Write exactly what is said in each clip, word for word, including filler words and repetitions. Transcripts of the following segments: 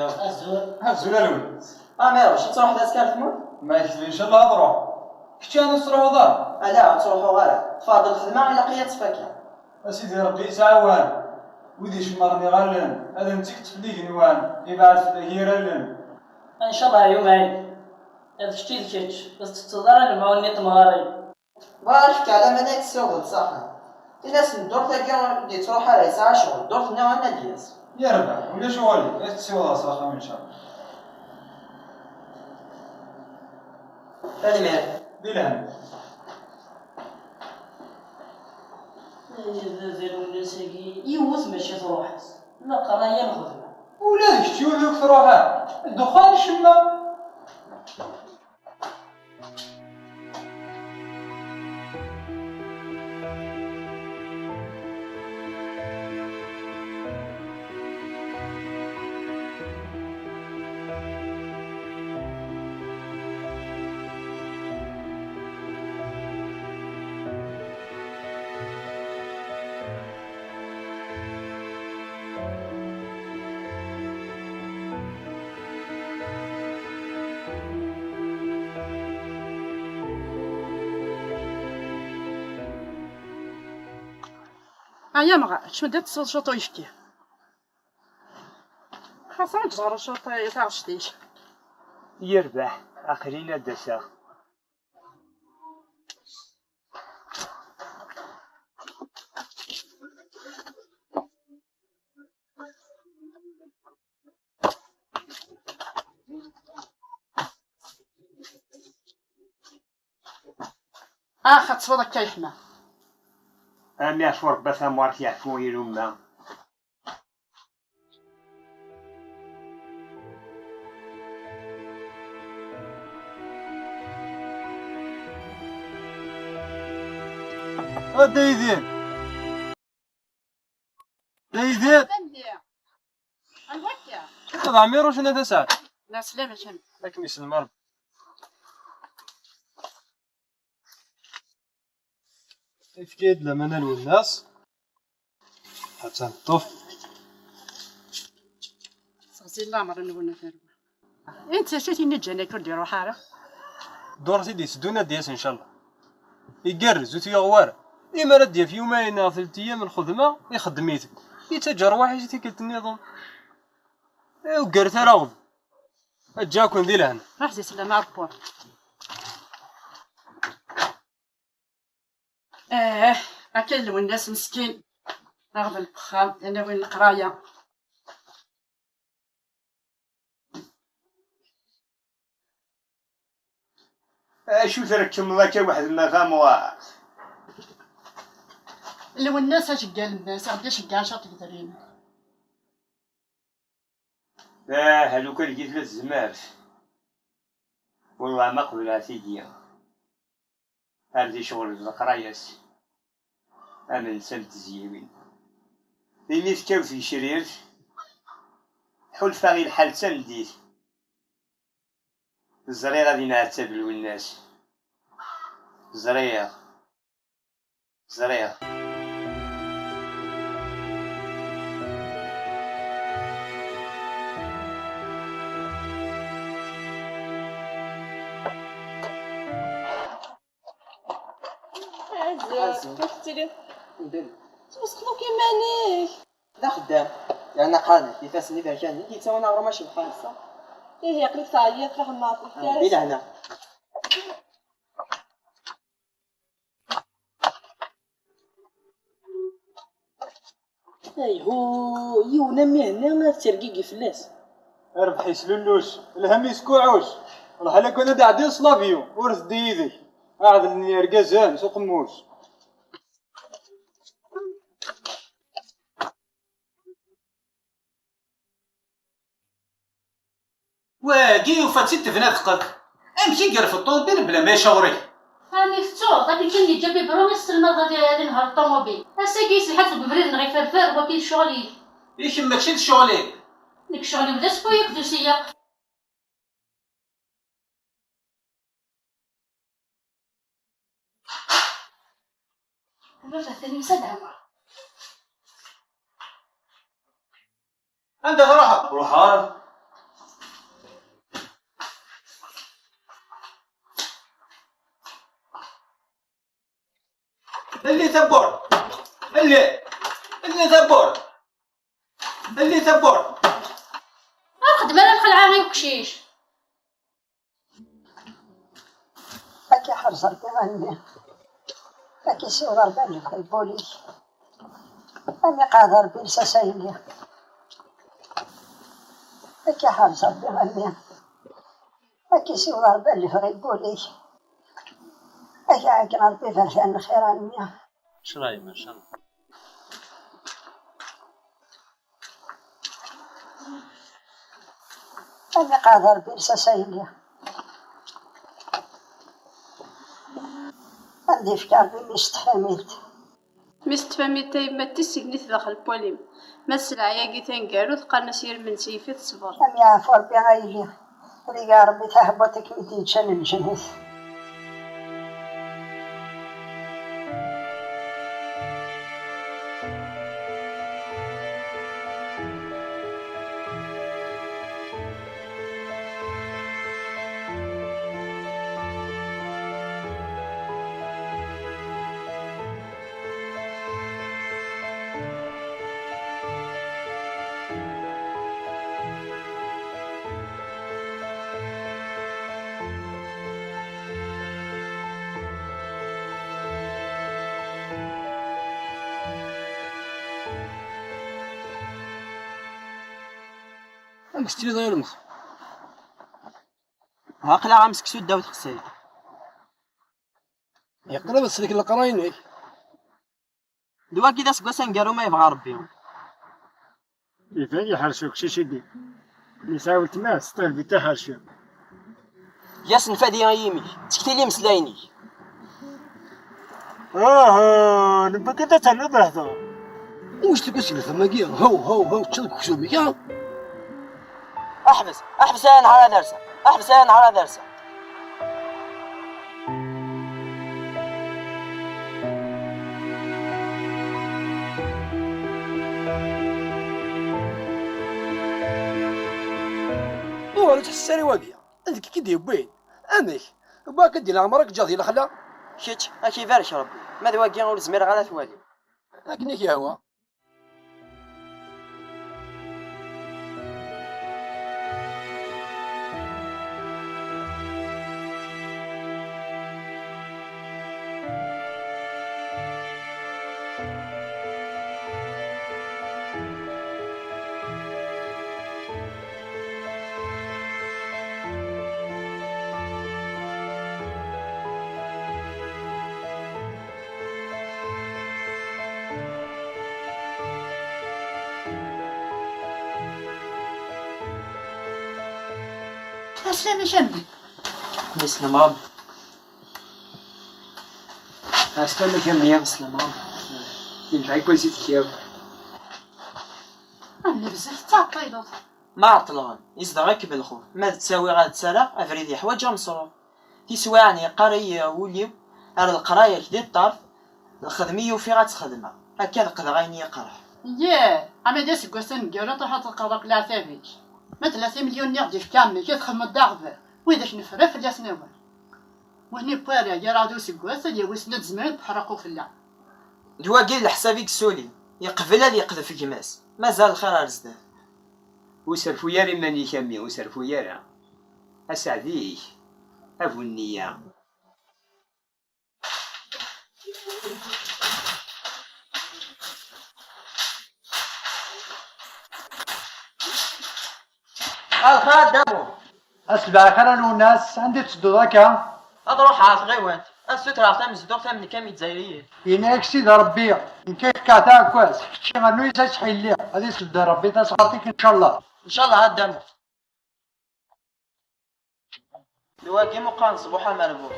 Azul. Azul a Lewnis. Amiruc, ad truḥeḍ azekka ar tmurt? Ma yekfa, ncallah ad ruḥeɣ. Kečč anu ur tettruḥuḍ ara? Ala, ur ttruḥuɣ ara. Tfeɣ-d lxedma, ilaq-iyi ad tt-fakkeɣ. A Sidi Ṛebbi yettɛawan. Wid icemmren iɣallen, ad ntekket fell igenwan, ibɛed fell-ak yir allen. Ncallah a Yumayen, d kečč i d kečč, ur tettetteḍ ara lemɛun-nni n temɣarin. Bɣiɣ ad k-fkeɣ laman ay tessiwḍeḍ s axxam. Ini-asen ddurt-agi ur d-yettruḥ ara, yesɛa ccɣel, ddurt-nni ad d-yas. Yerbeḥ, ulac uɣilif, ad t-ssiwḍeɣ s axxam ncallah. Tanemmirt. Di lehna. Ay baba Lwennas-agi, yiwet mačči truḥ-as. Leqraya n lxedma. Ula d kečč yiwet ur k-truḥ ara. Ddexxan ccemma. Aya meɣ, kecm-d ad tesweḍ cwiṭ uyefki. Xas ad ẓer cwiṭ taɣect-ik. Yerbeḥ, aql-in ad d-aseɣ. Ax, ad tesweḍ akka yeḥma. Am yeɛfu Rebbi a tamɣart, yeɛfu i lumma. A Dda Yidir! Dda Yidir! Anwa akka? Ad Ɛmiruc n At Asɛad. La slama-k. Ad kem-yesselmer. Efk-iyi-d laman a Lwennas. Atan ṭṭef. Seɣzi leɛmer-nwen a tarwa. Anta acu tin iǧǧan akka ur d-iruḥ ara? Dduṛt i d-itteddun ad d-yas ncallah. Igerrez ur t-yuɣ wara. Imi ara d-yaf Yumayen neɣ telt iyam n lxedma, ixeddem-it. Yettaǧǧa rrwaḥ-is i tikkelt nniḍen. Ugret ara ɣed. Eǧǧ-aken di lehna. Ruḥ di sslam a Rebbi. Eh, akka d Lwennas meskin. Aɣbel n uxxam, d anawi n leqraya. Acu trekmeḍ akka weḥd-m a tamɣart? Lwennas aceggal-nnes, ad d-iceggeɛ ciṭ n yedrimen. Ah, lukan gis la tezmert. Wellah ma qebleɣ tigi. Ar d icɣel d leqraya-s. Am netta am tezyiwin. Imi tekkaw tegecrirt, ḥulfaɣ i lḥal d tameddit. Ẓriɣ ad inɛettab Lwennas. Ẓriɣ. Ẓriɣ. Azul. Azul. Kif tettiliḍ? Mdel. Twesxeḍ akk iman-ik. D axeddam. Yerna qqaren-ak ifassen iberkanen i d-yettawin aɣrum acebḥan. Ihi, aql-ik teɛyiḍ, fiḥel ma ɛṭiɣ. Ah, di lehna. Ayhu, yiwen am Mhenni ad tergigi fell-as. Rrbeḥ yeslulluc, lhemm yeskuɛuc. Lḥal akk ad d-ɛeddi ṣṣlabyu, ur teddi yid-k. Aɛdel n yergazen s uqemmuc. Wagi yufa-tt-id tebna teqqel. Amek i yerfed ṭumubil bla ma yecɣel? Ɛni tettuḍ? Akken kan yeǧǧa Bibru i tesselmadeḍ ad, ad inehher ṭumubil. Ass-agi yesselḥa-t deg ubrid-nneɣ iferfer, wagi d ccɣel-ik. I kemm mačči d ccɣel-ik? Nekk ccɣel-iw d aspuy akked useyyeq. Baba, atan yusa-d Ɛmer. Anda truḥeḍ? Ruḥeɣ ara. Lli tawwurt! Lli! Lli tawwurt! Lli tawwurt! Ur xeddem ara lxelɛa i uqcic. Ad k-iḥrez Ṛebbi a mmi. Ad k-issiweḍ Ṛebbi ad yebɣi lbul-ik. Ad m-iqeɛɛed Ṛebbi lsas a yelli. Ad k-iḥrez Ṛebbi a mmi. Ad k-issiweḍ Ṛebbi ad yebɣi lbul-ik. Ad k-iɛeggen Ṛebbi berkan lxir a mmi. Ncallah a yemma, ncallah. Ad iqeɛɛed Ṛebbi lsas a yelli. Ad d-ifk Ṛebbi mmi-s n tfamilt. Mmi-s n tfamilt a yemma d tissegnit daxel n walim. Ma d sselɛa-agi taneggarut qqaren-as yir mensi yif-it ṣṣber. Ad m-yeɛfu Ṛebbi a yelli. Ad iga Ṛebbi taḥbut akken i d-yeččan lǧennet. Amek tettiliḍ a yelmeẓ? Aql-aɣ am seksu ddaw texsayt. Yeqreb ad tsellek leqraya-inek. D wagi d aseggas aneggaru ma yebɣa Rebbi. Iban yeḥrec uqcic-agi. Yesɛa weltma-s, teṭṭef di taḥerci. Yas nfadi i yimi-k, ttektil imeslayen-ik. Aha, nebɣa kan ad ternuḍ lehdur. Iwacu tewwi seg lfam-agi? Haw, haw, haw, teččaḍ deg uksum-ik, ha? Ḥbes, ḥbes ay anehhar ad rseɣ, ḥbes ay anehhar ad rseɣ. Ur ttḥessis ara i wagi. D nekk i k-id-yewwin. Amek? Wwiɣ-k-id di leɛmer ad k-ǧǧeɣ di lexla? Kečč, ad k-ibarek Rebbi. Ma d wagi ur zmireɣ ara ad t-waliɣ. Akken i k-yehwa. Aslamek a mmi. Yeslem Ṛebbi. Aslamek a mmi, yeslem Ṛebbi. Yenfeɛ-ik wazit deg-i akk. A mmi, bezzaf tettɛeṭṭileḍ. Ma ɛeṭṭleɣ, izdeɣ-ikem lxuf. Ma d ttawiɣ ad ttarraɣ, abrid yeḥwaǧ amesruḥ. Tiswiɛin yeqqar-iyi wul-iw, ar leqraya-k di ṭṭerf, lxedma i ufiɣ ad tt-xedmeɣ, akka ad qdeɣ ayen i yi-iqerḥen. Yah, ama d aseggas aneggaru ad truḥeḍ ad teqreḍ akk leɛtab-ik. Ma tella timelyun-nni i ɣ-d-ifka mmi-k ad txedmeḍ d aɣbel, widak nefra fell-asen awal. Win iwwi ara gar-aɣ d useggas ad yawi snat zemren ad d-ḥerreq ufella. D wagi d leḥsab i yessuli, yeqbel ad yeqdef gma-s, mazal lxir ar zdat. Ur serfu ara iman-ik a mmi, ur serfu ara. Aseɛdi-k, a bu nniya. Alxir a Dda Muḥ. A Sbeɛxir a Lwennas, anda i tettedduḍ akka? Ad ruḥeɣ ɣer tɣiwant, ad ssutreɣ tamezduɣt am nekk am Izzayriyen. Yenna-yak Sidi Ṛebbi, nekk ay fkeɣ taɛekkazt, kečči rnu-yas aseḥḥi-lli, ad isbedd Ṛebbi tasɣart-ik, ncallah. Ncallah a Dda Muḥ. D wagi muqan ṣbuḥ amerbuḥ.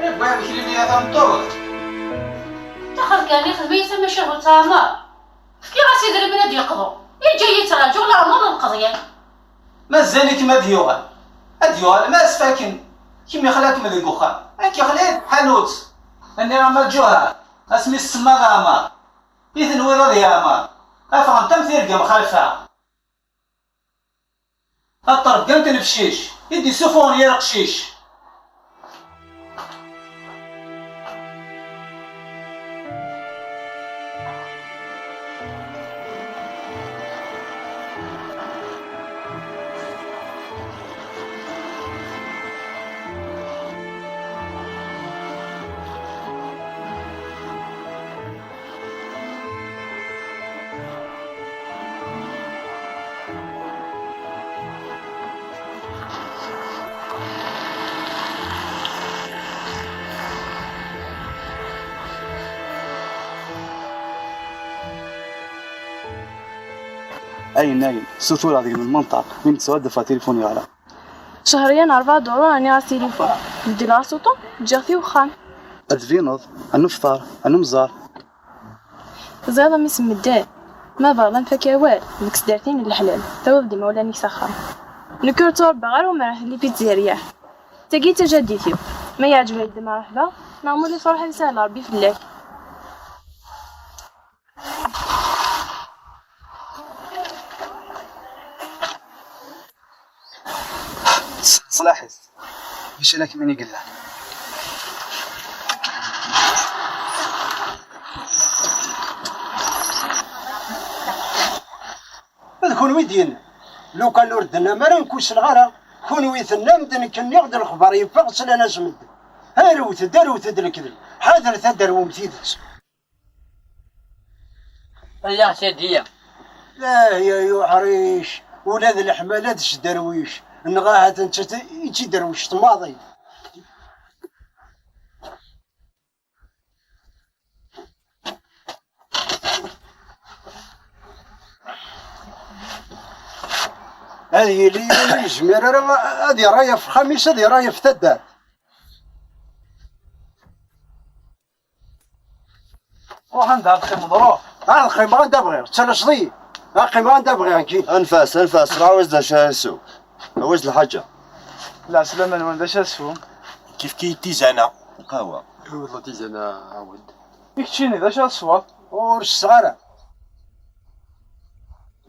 Iwwi amek limi a tameṭṭut? Taxer kan, ixdem-iyi tamacahut Ɛmer. Fkiɣ-as idrimen ad d-yeqḍu. Yeǧǧa-yi ttraǧuɣ leɛmer ur nqeḍ yan. Mazal-ikem ad d-yuɣal. Ad d-yuɣal ma as-faken. Kemm ixla-kem deg uxxam. Ad k-ixli ḥanut. Nniɣ-am a Ǧuher, asmi s-tsemmaḍ Ɛmer, i tenwiḍ ad yeɛmer? Afɣent am tirga mxalfa. Ad ṭṭreḍ am tenfcic i d-isufuɣen yir aqcic. Ayen, ayen, ssutureɣ deg-m lmenṭeq, mi m-ttwaddef ɣer tilifun yeɣra. Cehriya n rebɛa duṛu rniɣ-as tilifun. Beddleɣ-as uṭu, ǧǧiɣ-t i wexxam. Ad tbineḍ, ad nefṭer, ad nemẓer. Teẓriḍ a mmi-s n medden, ma bɣiḍ ad nfak awal, deg sdert-in n leḥlal, tawiḍ-d imawlan-ik s axxam. Nekk ur ttṛebbaɣ ara umraḥ n lipizzeria. Tagi d tajaddit-iw. Ma yeɛǧeb-ak-d mreḥba, neɣ ma ur truḥ ad isahel Ṛebbi fell-ak. Ṣlaḥit. Mačči ala kemm i yellan. D kunwi i d-yenna. Lukan ur d-tennam ara, nekk ur selleɣ ara. Kunwi tennam-d, nekk nniɣ-d lexbar yeffeɣ, slan-as medden. Arwet-d, arwet-d lekdeb. Ḥadret ad d-terwem tidet. Ay aɛtadi-ya. Ay ay uḥric, ula d leḥmala d sderwic, neɣ ahat nettat i d tiderwect maḍi. Ad yili yiwen ur yezmir ara ad yerra ɣef uxxam-is, ad yerra ɣef taddart. Ruḥ anda ara teqqimeḍ, ruḥ. Ad qqimeɣ anda bɣiɣ, ttalaseḍ-iyi. Ad qqimeɣ anda bɣiɣ, nekkini. Anef-as, anef-as, ruḥ awi-as d acu ara isew. Awi-as lḥaǧa. Lɛeslama-nwen, d acu ara teswem? Kifkif tizana. Lqahwa. Iwweḍ tizana, ɛawed. I keččini, d acu ara tesweḍ? Ur sseɣ ara.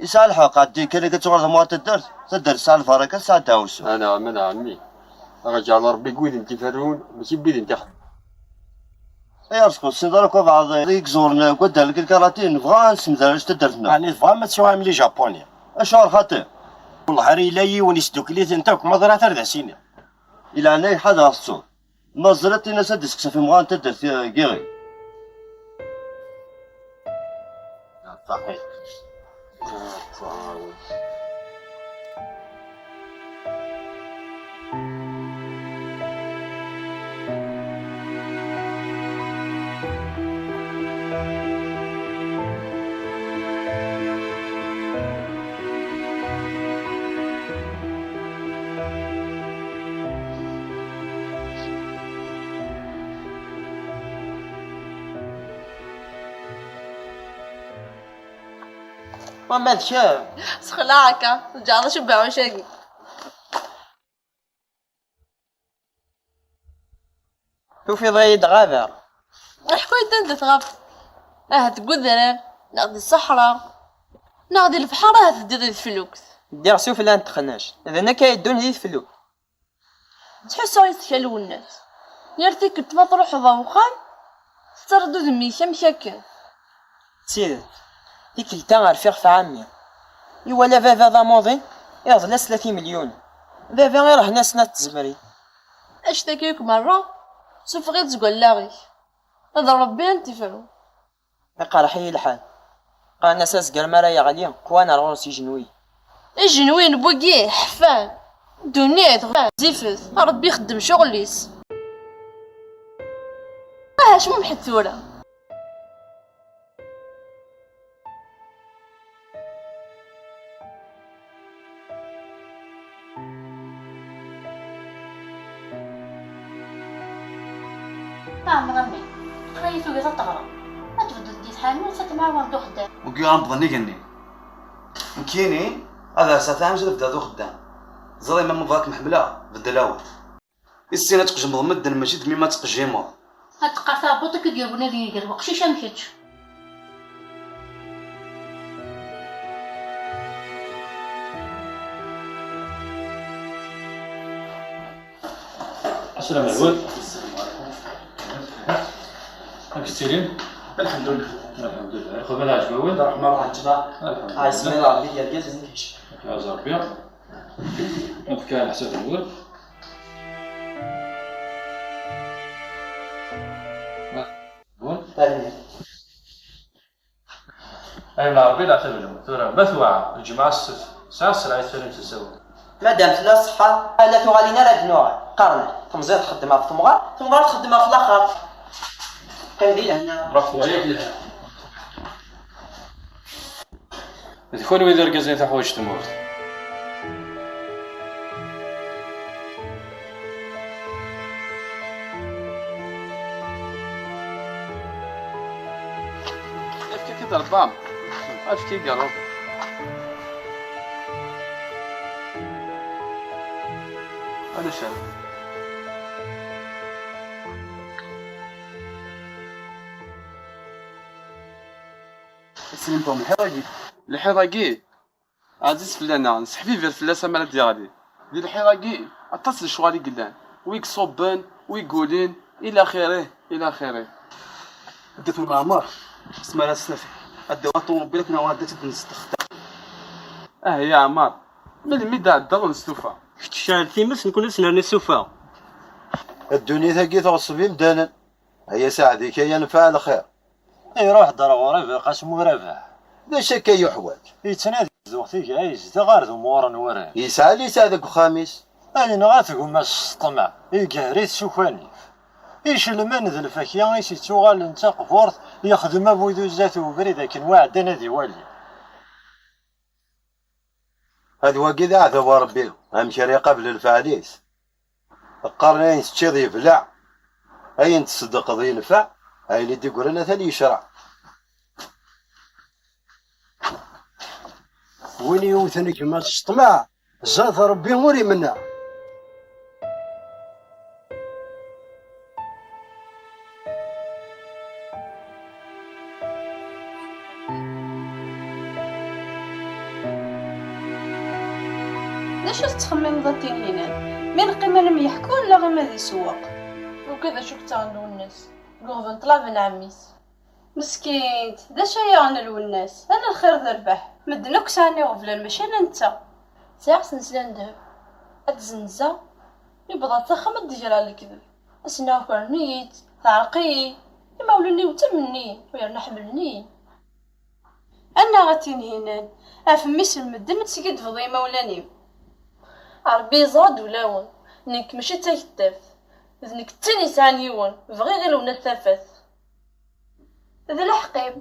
Yesɛa lḥeqq, ɛeddi kan akka ad tuɣaleḍ am taddart. Taddart tesɛa lbaraka, tesɛa ddeɛwessu. Anɛam, anɛam. Aɣ-iǧɛel Ṛebbi deg widen t-iferrun, mačči deg widen t-iḥebbun. Ay arezqi, ur tessineḍ ara akk abeɛḍ i iẓuren deg waddal n lkarati, nebɣa ad nessemder s taddart-nneɣ. Ɛni tebɣam ad tuɣalem d Ijapuni? Acuɣer xaṭi? Wellah ara yella yiwen isdukkel-iten akk, ma ẓriɣ-t ar d as-iniɣ. I leɛnaya-k ḥader ad tettuḍ. Ma teẓriḍ, in-as ad d-iseqsi ɣef imɣan n taddart n Yiɣil. Wama d kemm. Sexlaɛek, a. Tǧeɛleḍ acu n ubeɛɛuc-agi? Tufiḍ-iyi-d ɣabeɣ. Ḥku-yi-d anda tɣabeḍ. Ahat deg udrar, neɣ di ṣṣeḥra, neɣ di lebḥer, ahat teddiḍ di teflukt. Ddiɣ sufella n texnact, d nekk ay yeddun di teflukt. Ttḥussuɣ yis-k a Lwennas. Yal tikkelt ma truḥeḍ ɣer uxxam, tettarraḍ udem-ik amek akken. D tidet, tikkelt-a rfiɣ ɣef ɛemmi. Iwala baba d amuḍin, ireḍel-as tlata imelyunen. Baba irhen-asen At Tzemrin. Anect-agi akk merra, sufeɣ-it seg wallaɣ-ik. D Ṛebbi ad n-t-ifru. Iqerḥ-iyi lḥal. Qqaren-as azger mi ara yeɣli, qwan ar ɣur-s ijenwiyen. Ijenwiyen n wigi ḥfan. Ddunit ɣezzifet. Ṛebbi ixeddem ccɣel-is. Aha, cmumḥet tura. Ɛmer a mmi, aql-iyi tugiḍ ad teɣreḍ. Ad tbeddeḍ di tḥanut, ad temɛawaneḍ uxeddam. Ur yuɣ ambeḍ nnig-nni. Nekkini, ad rseɣ taɛemt ad bddeɣ d uxeddam. Ẓriɣ ma mebɣa kem-ḥemmleɣ, beddel awal. Issin ad tqejjmeḍ medden, mačči d mima ad tqejjimeḍ. Ad teqqar taɛebbuḍt i k-id-yewwin ad yeg lweqcic am kečč. Asalam alwen. Amek tettilim? Alḥemdulillah. Alḥemdulillah. Lxedma teɛǧeb-awen? Ṛṛeḥma ṛuḥ ǧǧeɣ. Alḥemdulillah. Ɛismi Ṛebbi d argaz n kečč. Aɛzar Ṛebbi. Nefka leḥsab-nwen. Tanemmirt. Ay Ṛebbi, leɛtab-nwen. Tura, ma tewɛer, lǧemɛa, ssebt, sɛiɣ sselɛa i tsalim s asawen. Madam tella ṣṣeḥḥa, ala tuɣalin ara d-nuɣal. Qqaren, temẓi txeddem ɣef temɣer, temɣer txeddem ɣef laxert. Qqim di lehna. Ruḥ tura. D kunwi i d irgazen i tuḥwaǧ tmurt. Efk-ak-id Rebbi. Efk-ak-id Rebbi. Ulac ara. Teslimt am lḥiḍ-agi? Lḥiḍ-agi? Ɛziz fell-aneɣ, nesseḥbibir fell-as amar ad d-yeɣli. Di lḥiḍ-agi, aṭas n lecɣal i yellan, wi iṣubben, wi yulin, ila xirih, ila xirih. Ddut n leɛmer, s mi ara s-nafi, ad d-tawi ṭumubil akken ad d-tt-id-nestexdam. Ah ya Ɛmer, melmi d-ɛeddaḍ ur nestufa? Kečč cɛel times, nekkni ad s-nerni ssufa. Ddunit-agi tɣeṣṣeb imdanen. Ay asaɛdi-k, ay anfeɛ lxir. Iruḥ-d ar ɣur-i Belqasem Urabeḥ. D acu akka yuḥwaǧ? Yettnadi zduɣ tigɛizt ɣer d umuɣur n wurar. Yesɛa liseɛ deg uxxam-is. Ay nɣa tgumma s ṭṭmeɛ, iger-it s ukanif. Icelman d lfakya i s-ittuɣalen d taqburt, yexdem abuduz zdat ubrid akken wa ɛeddan ad iwali. Ad wagi d aɛdaw n Ṛebbi, amek ara iqabel lfeɛl-is? Qqaren ayen teččiḍ yebleɛ, ayen tṣeddqeḍ yenfeɛ, ayen i d-iggran atan yecreɛ. Win yewten gma s ṭṭmeɛ, zdat Ṛebbi ur imenneɛ. D acu tettxemmimeḍ a Tinhinan? Mi neqqim ad nemyeḥku neɣ imi ad isewweq? Ugadeɣ d acu yettaɣen Lwennas deg uɣbel n ṭṭlaba n ɛemmi-s. Meskint, d acu ay yaɣen Lwennas? Ala lxir d rrbeḥ. Medden akk sɛan iɣeblan, mačči ala netta. Sɛiɣ snesla n ddheb. Ad t-zzenzeɣ, mi wwḍeɣ s axxam ad d-greɣ lekdeb. Ass-nni ukren-iyi-tt, teɛreq-iyi. Imawlan-iw ttamnen-iyi, u yerna ḥemmlen-iyi. Annaɣ a Tinhinan, ɣef mmi-s n medden teskiddbeḍ i yimawlan-im. Ṛebbi yeẓra-d ulawen, nekk mačči d taktabt, d nekk d tin yesɛan yiwen, bɣiɣ i Lwennas tafat. D lḥeqq-im.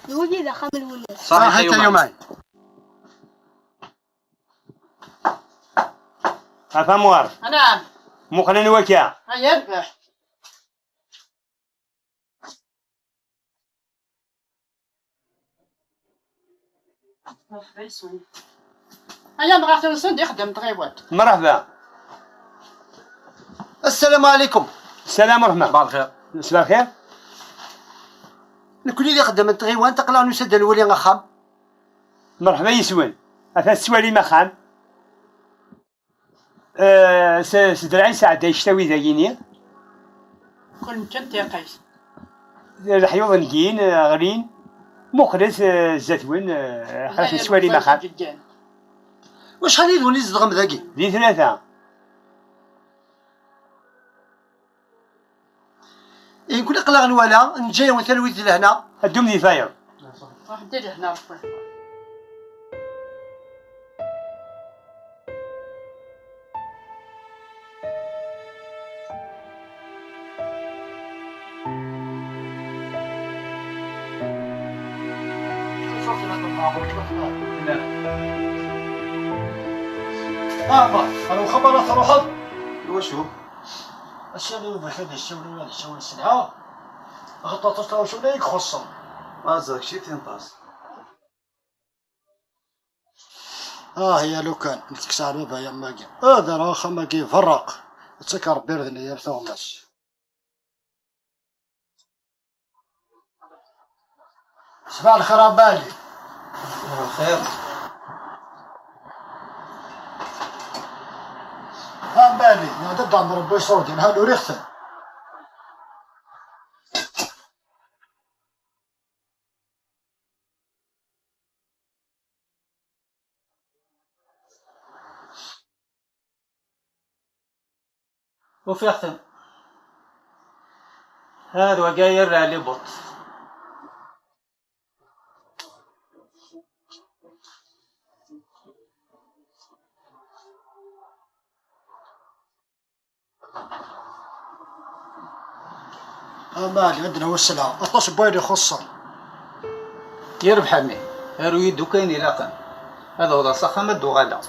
Wagi d axxam n wul-is. Ṣaḥit a Yuman. A Tamɣart. Anɛam. Muqel anwa akka. A yerbeḥ. Merḥba yes-wen. Aya dɣa atan-sen d ixeddam n tɣiwant. Merḥba. Assalamu ɛlikum. Salam ṛeḥma. Ṣbaḥ lxir. Ṣbaḥ lxir. Nekni d ixeddam n tɣiwant, aql-aɣ nusa-d ad nwali axxam. Merḥba yes-wen. Atan tettwalim axxam. Eh, s, s draɛ i sɛedday cctawi dagini. Kul mkan tiqayt. Leḥyuḍ n gin, eh, ɣlin. Muqlet, eh, zdat-wen, eh, xas nettwali maxan. Wacḥal yid-wen i tzedɣem dagi? Di tlata. Inkul aql-aɣ nwala, neǧǧa-yawen talwit d lehna. Ad dum di tayeḍ. Ruḥ di lehna, Rebbi. Ah, bah, alors, خبر تروح. Iwacu? Ass-a, ad yessiwel ula d asawen sselɛa, axaṭer aṭas n tɣawsa i ixuṣṣen. Ma ẓer kečč i tinṭas. Ah, ya lukan, nettekkes ɣer baba yamagi. Ad rreɣ axxam-agi iberreq. Ad ttakeɣ Rebbi irden i yal tuɣmas. Ṣbaḥ lxir a Bali. Lxir. A Bali, nɛedda-d ɛemmer n Buyṣuldin, ha uriɣ-ten. Ufiɣ-ten. Ha d wagi ay yerra Ɛli Buṭ. Ama ad d-nawi sselɛa, aṭas n wayen ixuṣṣen. Yerbeḥ a mmi, aru-yi-d akk ayen ilaqen. Ad awḍeɣ s axxam ad d-uɣaleɣ.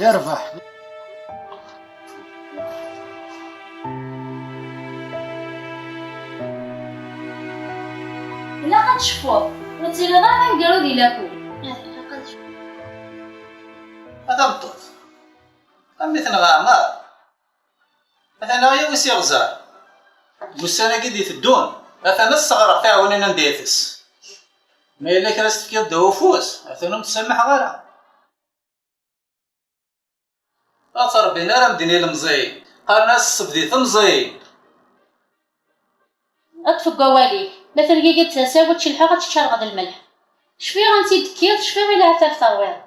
Yerbeḥ. Ilaq ad tecfuḍ, ur tettiliḍ ara d ameggaru di lakul. Ilaq ad tecfuḍ. A tameṭṭut, a mmi-tneɣ Ɛmer, atan aɣ-yawi s iɣzer. Deg ussan-agi d-iteddun, atan ad sseɣreɣ tiɛwinin anda itess. Ma yella kra s-tefkiḍ ddaw ufus, atan ur m-ttsamaḥeɣ ara. Ad ttrebbin ara medden ilemẓiyen, qqaren-as ssebdi temẓi. Ṭṭef deg wawal-ik, ma tergigi-d tasa-w ad tcelḥeɣ ad tt-ččareɣ d lmelḥ. Cfiɣ ansi d-tekkiḍ, cfiɣ i leɛtab terwiḍ.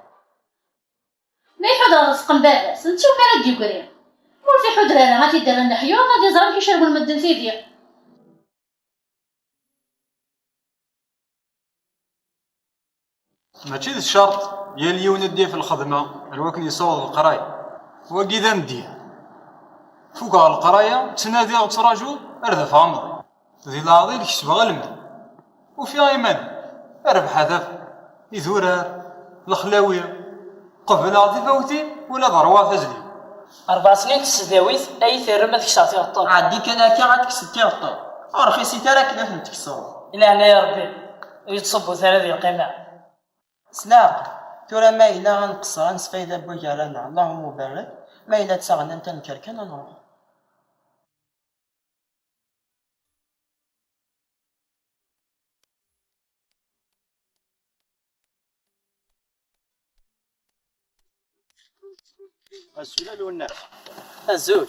Ma iḥuder ṛezq n baba-s, netta umi ara d-yegri. Ma ur t-iḥuder ara, ad t-id-rren leḥyuḍ, ad iẓer amek i cerrwen medden tidi. Mačči d ccerṭ yal yiwen ad d-yaf lxedma ar wakken yessaweḍ leqraya. Wagi d amedya. Fukeɣ leqraya, ttnadiɣ, ttrajuɣ ar d afeɣ amḍi. Di leɛḍil kesbeɣ almad. Ufiɣ iman, rrbeḥ ad afeɣ idurar, lexlawi, qebleɣ tifawtin ula d ṛwa tazliwt. Ṛebɛa snin n tesdawit ay terrem ad kkseɣ tiɣeṭṭen. Ɛeddi kan akka ad tekkseḍ tiɣeṭṭen. Ur rxisit ara akken ad tent-tekkseḍ. I leɛnaya Ṛebbi, ur yettṣubbut ara di lqima. S leɛqel, tura ma yella ad nqeṣṣer ad nesfayda n wagar-aneɣ, Allahumma barik, ma yella d taɣennant ad nekker kan ad nruḥ. Azul a Lwennas. Azul.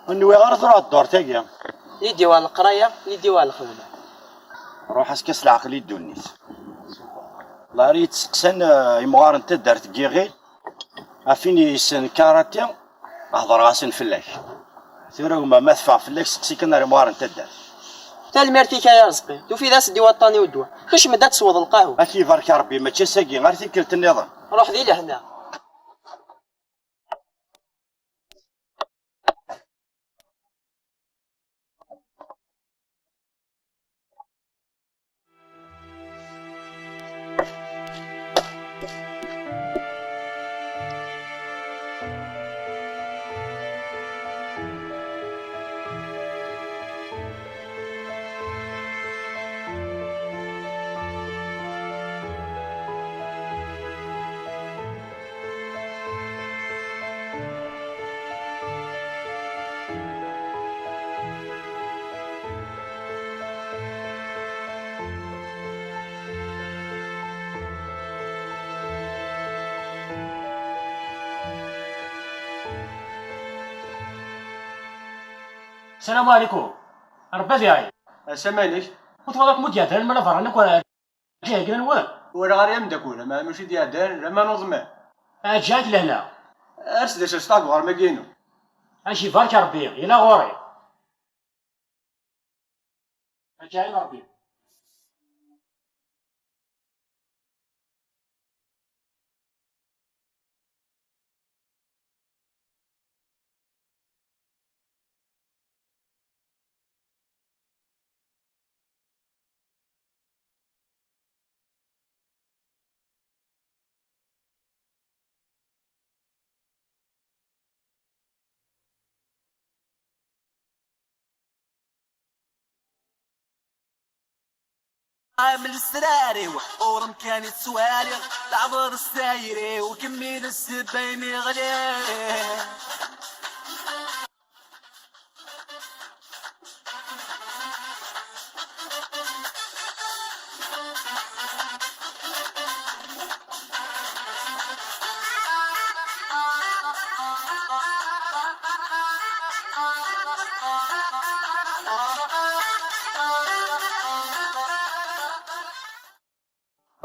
Ur nwiɣ ara truḥ ddurt-agi. Lidi war leqraya, lidi war lxedma. Ruḥ-as kan s leɛqel i ddunit. Lari yettseqsan, eh, imɣaren n taddart n Yiɣil, ɣef win yessen karati, hedreɣ-asen fell-ak. Tura gma ma teffeɣ fell-ak, seqsi kan ar imɣaren n taddart. Tanemmirt-ik ay Arezqi, tufiḍ-as-d i waṭṭan-iw ddwa. Kecm-d ad tesweḍ lqahwa. Ad k-ibarek Rebbi, mačči ass-agi, ar tikkelt nniḍen. Ruḥ di lehna. السلام عليكم. ربي ad iɛين. السلام عليك. Ur twalaḍ akken ur d-yeɛdal mala berra akk. Ǧiha glan wa? Ur ara ameddakel, ama mačči d-yeɛdan, ama n uḍman. Aǧaɛet lehna. Ars d acu s taɣerma-inu. Aci barek Rebbi, yella ɣur-i. Aǧaɛet Rebbi. عامل السراري وحضور مكاني السواري، تعبر السايري وكمل السبايني غلي.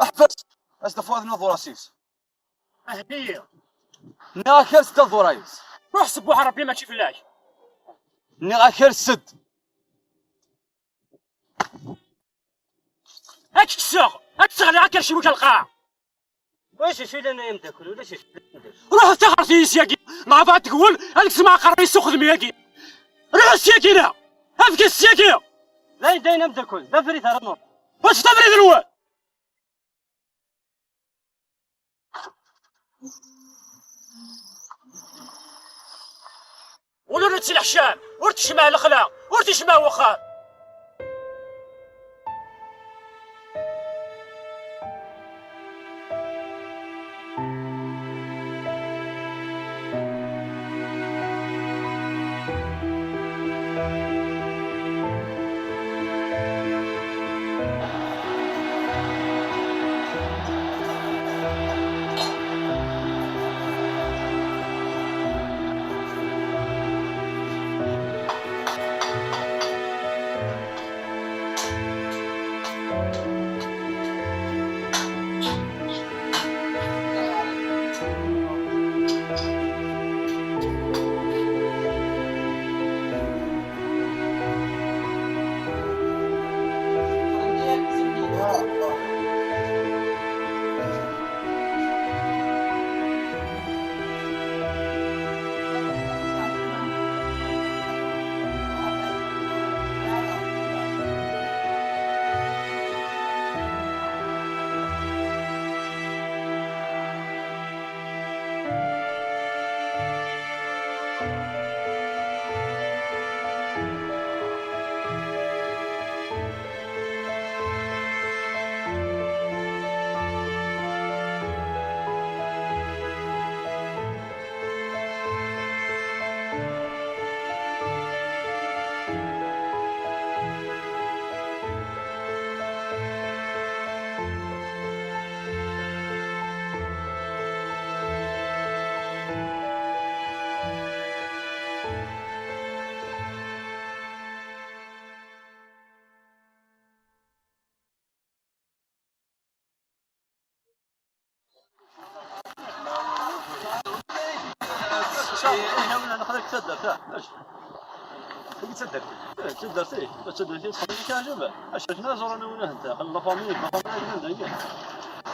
Ḥbes! As-d afwad n uḍuras-is. Ahdi! Nniɣ-ak ers-d aḍuray-is. Ruḥ sbuḥ Rebbi mačči fell-ak. Nniɣ-ak ers-d. Ad k-kkseɣ! Ad k-sseɣliɣ akerciw-ik ar lqaɛa! Ulac acu yellan ay ameddakel, ulac acu yellan. Ruḥet taɣert-iyi syagi, neɣ ad tgewwel, ad kkseɣ aqerru-is s uxedmi-agi. Ruḥet syagi-na! Efk-as syagi! Dayen, dayen ameddakel, d abrid ara nruḥ. Ulac d abrid-nwen! Ula ur nettneḥcam, ur tecmeɛ lexla, ur tecmeɛ wexxam.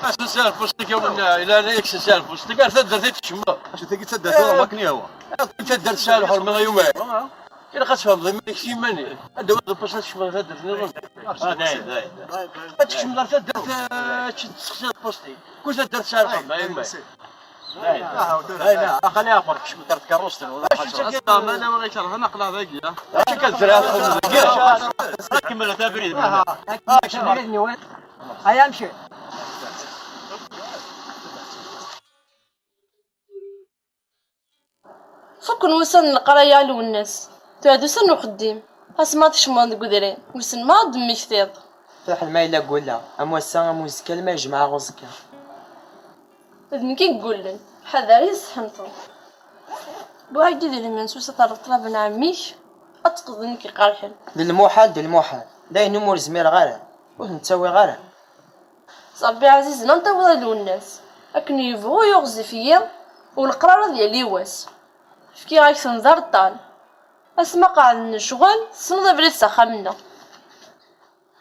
Asensi ar Pusṭik a winna, ila ala yak sensi ar Pusṭik, gar taddart ad tecmeḍ. Acu tagi d taddart ur wakken ihwa. Taddart tesɛa lḥerma a yuma. Ilaq ad tfehmeḍ iman-ik s yiman-ik. Ad d-tawiḍ lpus ad tkecmeḍ ar taddart nniḍen. Ah, dayen, dayen, dayen. Ad tkecmeḍ ar taddart, eh, ad testeqsiḍ lpus-ik. Kul taddart tesɛa lḥerma a yuma. Dayen, dayen, aql-i ɛeqber kecmeḍ ar tkeṛṛust-nwen. Acu akka? Ass-a ma nniɣ ikerhen aql-aɣ dagi, ah. Acu akka tezriɛeḍ txedmeḍ dagi? Kemmlet abrid. Aya amcir. Fukken wussan n leqraya a Lwennas, tura d ussan n uxeddim, asma tecmeḍ deg udrar, wissen ma ad d-temmektiḍ. Fiḥel ma yella gulleɣ, am wass-a am uzekka alma yejmeɛ-aɣ uẓekka. D nekk i yegullen, ḥader i tesḥemteḍ. Wwiɣ-ak-d idrimen s usa terreḍ ṭṭlaba n ɛemmi-k, ad teqḍeḍ nekk iqerḥen. D lmuḥal, d lmuḥal. D ayen umi ur zmireɣ ara. Ur ten-ttawiɣ ara. S Ṛebbi ɛzizen, ad n-tawiḍ a Lwennas. Akken yebɣu yiɣzif-iyi, u leqrar ad yali wass. Fkiɣ-ak-ten d areṭṭal. Asma qeɛden lecɣel, tessneḍ abrid s axxam-nneɣ.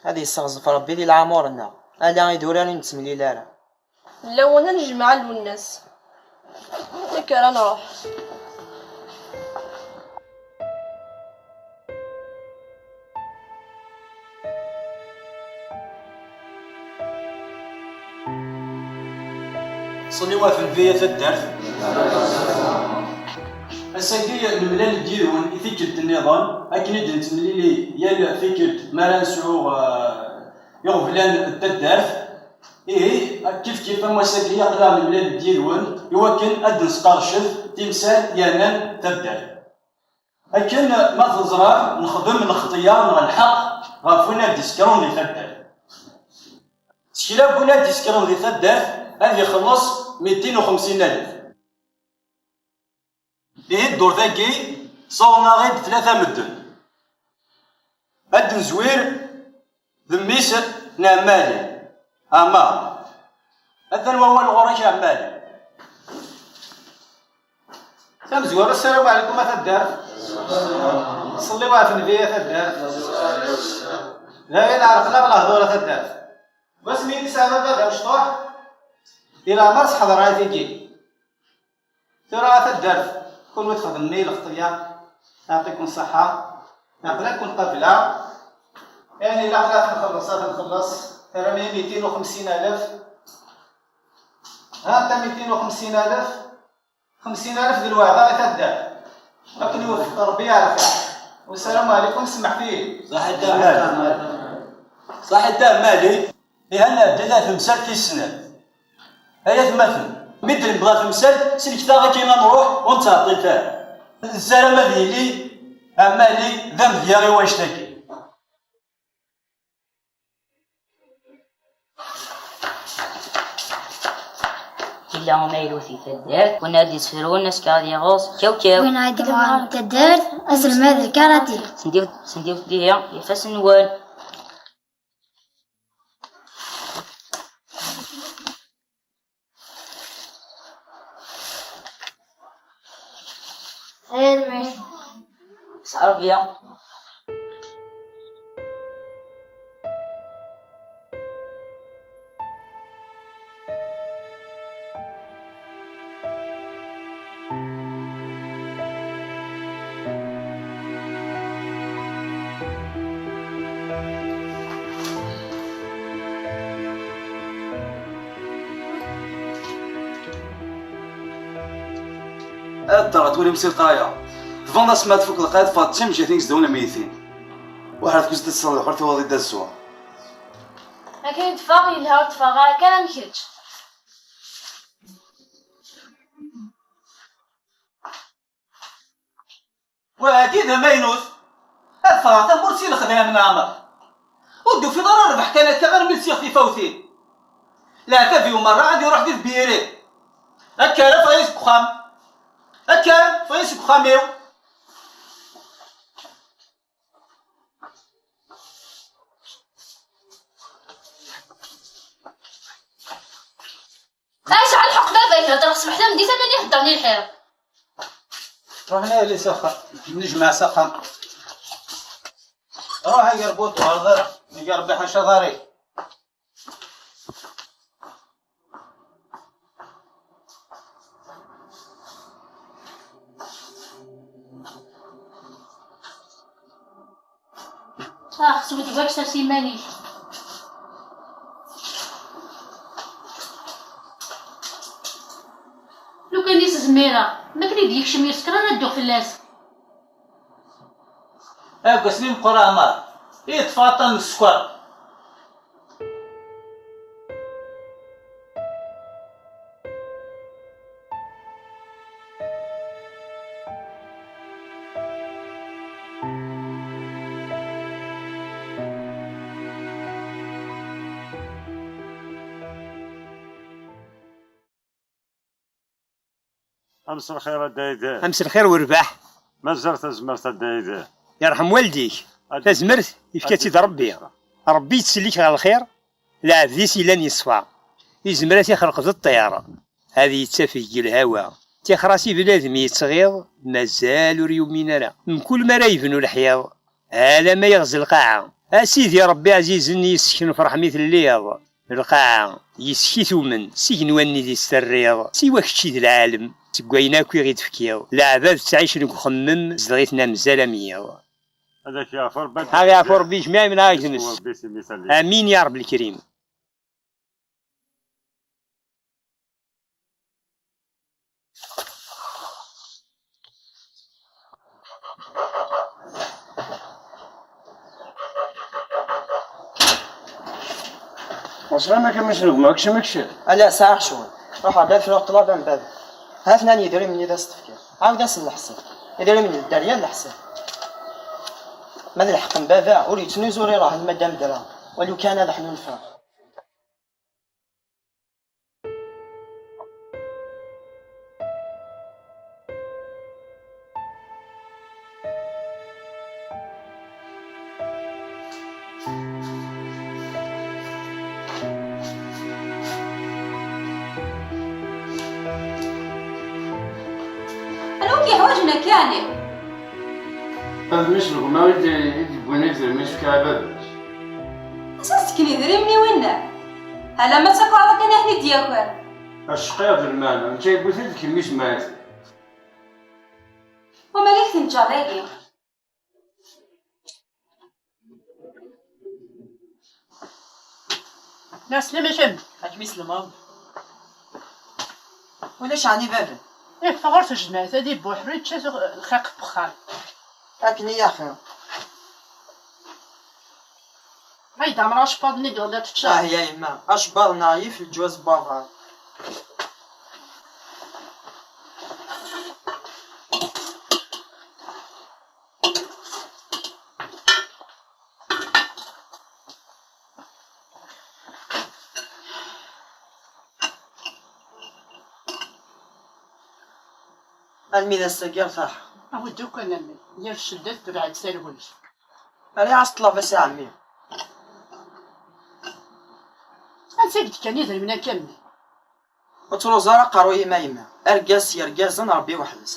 Ad yesseɣzef Ṛebbi di leɛmur-nneɣ. Ala idurar ur nettemlil ara. D lawan ad nejmeɛ a Lwennas. Nekk ara nruḥ. Ṣṣliwat n di a taddart. Ass-agi nemlal-d yid-wen i tikkelt nniḍen, akken i d-nettemlili yal tikkelt mi ara nesɛu, eh, iɣeblan n taddart. Ihi, kif kif am wass-agi aql-aɣ nemlal-d yid-wen i wakken ad d-nesqercef timsal yernan taddart. Akken ma teẓram, nexdem lxeṭya neɣ lḥeqq ɣef win ad d-isekren di taddart. S kra n win ad d-isekren di taddart ad ixelleṣ mitin u xemsin alef. Ihi ddurt-agi sawḍen-aɣ-d tlata medden. Ad d-nezwir d mmi-s n Ɛmali. Ama. Atan wawal ɣur-k a Ɛmali. Tamezwarut, ssalamu ɛlikum a taddart. Ṣṣliwat n di a taddart. D ayen ɛerqen-aɣ lehdur a taddart. Wasmi i nesɛa baba d amecṭuḥ, di leɛmer seḥḍer ay tigi. Tura a taddart, kunwi txedmem-iyi lxeṭya, yeɛṭikum ṣṣeḥḥa, aql-aken qableɣ, ayen ilaq ad t-nxelleṣ, ad t-nxelleṣ, terram-iyi mitin u xemsin alef, ha anta mitin u xemsin alef, xemsin alef d lweɛda a taddart, akken iweffeq Ṛebbi ar lxir, wassalamu ɛlikum, semmḥet-iyi. Ṣaḥit a Mali. Ṣaḥit a Mali. Ihi ad nɛeddi ar temsalt tis snat. Ay atmaten, mi d-nebḍa temsalt, sellket-aɣ akin ad nruḥ, ur nettɛeṭṭilet ara. Nessaram ad yili Ɛmali d amedya i wannect-agi. Yella umayluf di taddart, win ad d-yesferwen azekka ad yaɣeẓ kawkaw. Win ad d-yesferwen taddart, aselmad n lkarati. Sendiwt, sendiwt dihi, ifassen-nwen. Aya lmir. Sɛerbiya. Ad ddreɣ tura imsirṭaya. Tbaned asmi ad tfuk lqaɛa, teffɣeḍ d timejjatin i izedɣen am yitin. Waḥed kuz ad tessawḍeḍ, ur tiwaḍ i d azzuɣ. Akken i d-teffeɣ, yelha, ur d-teffeɣ ara kan am kečč. Wagi d amaynut. Ad ffɣeɣ tamurt si lexdam n Ɛmer. Ur d-tufiḍ ara rrbeḥ kan akka armi lsiɣ tifawtin. Leɛtab-iw merra ad iruḥ di tbiri. Akka ara ffɣeɣ seg uxxam. Akka ffɣeɣ seg uxxam-iw. Ay, sɛa lḥeqq baba, ihedder ṣṣbeḥ tameddit am win iheddren i lḥiḍ. Ruḥ nali s axxam, nejmeɛ s axxam. Ruḥ a Gerbuṭ, ur hder, iga Rebbi ḥaca ḍari. Ax, sweddeb akessar s iman-ik. Lukan i s-zmireɣ, ma akken i d-yekcem ur yesker ara ad dduɣ fell-as. Argaz-nni meqqer Ɛmer, i yeṭṭef aṭṭan n sskeṛ. Am s lxir a Dda Yidir. Am s lxir werbeḥ. Mazal tazmert a Dda Yidir. Yerḥem waldik. Tazmert yefka-tt-id Rebbi. Rebbi yettsellik ɣer lxir, lɛebd-is yellan yeṣfa. Izmer ad t-ixelq d ṭṭir, ad yettafeg deg lhawa. Tixer-as i bnadem yettɣiḍ, mazal ur yumin ara. Mkul mi ara yebnu lḥiḍ, alamma yeɣzi lqaɛa. A Sidi Rebbi ɛzizen, yessken ferḥ mi telliḍ. Lqaɛa, yes-k i tumen, s igenwan-nni deg-s terriḍ. Siwa kečč i d lɛalem, seg wayen akk i ɣ-i-d-tefkiḍ. Leɛbad ttɛicen deg uxemmem, zedɣ-iten am zal am yiḍ. Ad ak-yeɛfu Rebbi. Ad ak-yeɛfu Rebbi jmiɛ imneɛ agdens. Rebbi s imi-s. Amin ya Rebbi lkrim. Aslama kan, ma s-negma, kcem, kcem. Ala, sɛiɣ ccɣel. Ruḥeɣ-d ad fruɣ ṭṭlaba n baba. Ha-ten-an yidrimen-nni d as-tefkiḍ. Ɛawed-asen leḥsab. Idrimen n dderya n leḥsab. Ma d lḥeqq n baba, ur yettnuzu ur iṛehhen ma dda medra. Walu kan ad ḥnunfeɣ. Anwa i k-yeḥwaǧen akka, ɛni? Ad mmi-s n gma i d-, i d-yewwin idrimen i s-fkiɣ i baba-s. Ansa s-d-kken idrimen i winna? Alamma d takerḍa kan i ḥen-id-yaker. Acqir d lmeɛna, netta yewwi-t-id, kemmi semmeɛ-it. Wama i k-ten-ǧǧeɣ dagi? Ɛeslama-k a mmi, ad kem-isellem Rebbi. Ulac ɛni baba? Iffeɣ ɣer tejmaɛt, ad ibuḥru, yečča lxiq n wexxam. Akken i axir. Ay d amra acebbaḍ-nni i iḍelli tečča. Ah ya yemma, acebbaḍ neɣ yif leǧwaz n waḍar. Almi d ass-agi rtaḥeɣ. Awi-d akk anami, yir ccedda tebɛed talwit. Rriɣ-as ṭṭlaba-s a ɛemmi. Ansi i k-d-kkan idrimen akka mmi? Ur ttruẓ ara aqerruy-im a yemma. Argaz s yergazen, Rebbi weḥd-s.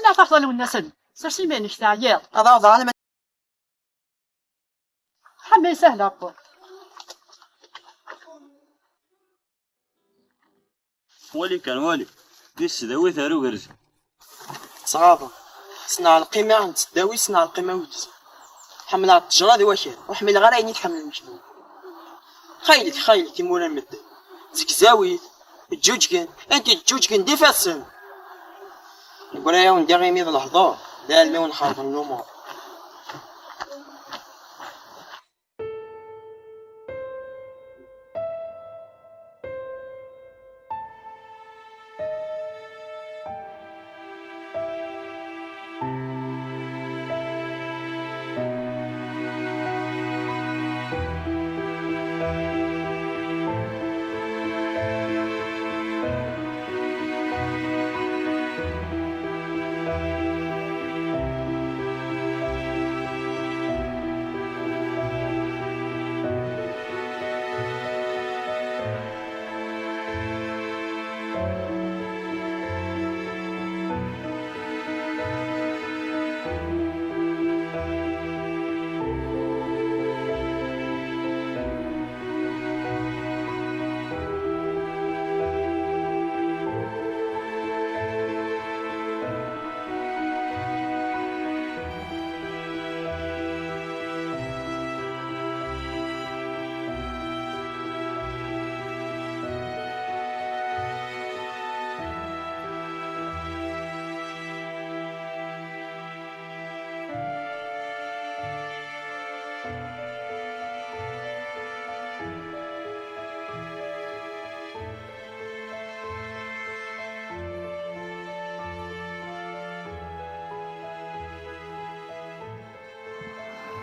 Sneɣ taxḍa Lwennas-nni. Sers iman-ik, teɛyiḍ. Ad awḍeɣ alma. Ḥama yesahel aṭṭun. Wali kan, wali. Di tesdawit ar ugerz. Ttɣaḍen. Ssneɣ lqima n tesdawit, ssneɣ lqima n ugerz. Ḥemmleɣ ttejṛa d wakal, ur ḥmileɣ ara ayen i tḥemmlem kenwi. Xaylek, xaylek, imura n medden. Zegzawit, ǧǧuǧgen, anti ǧǧuǧgen d ifassen. Yeggra-yawen diɣ imi d lehdur, d almi wen-xerben lumuṛ.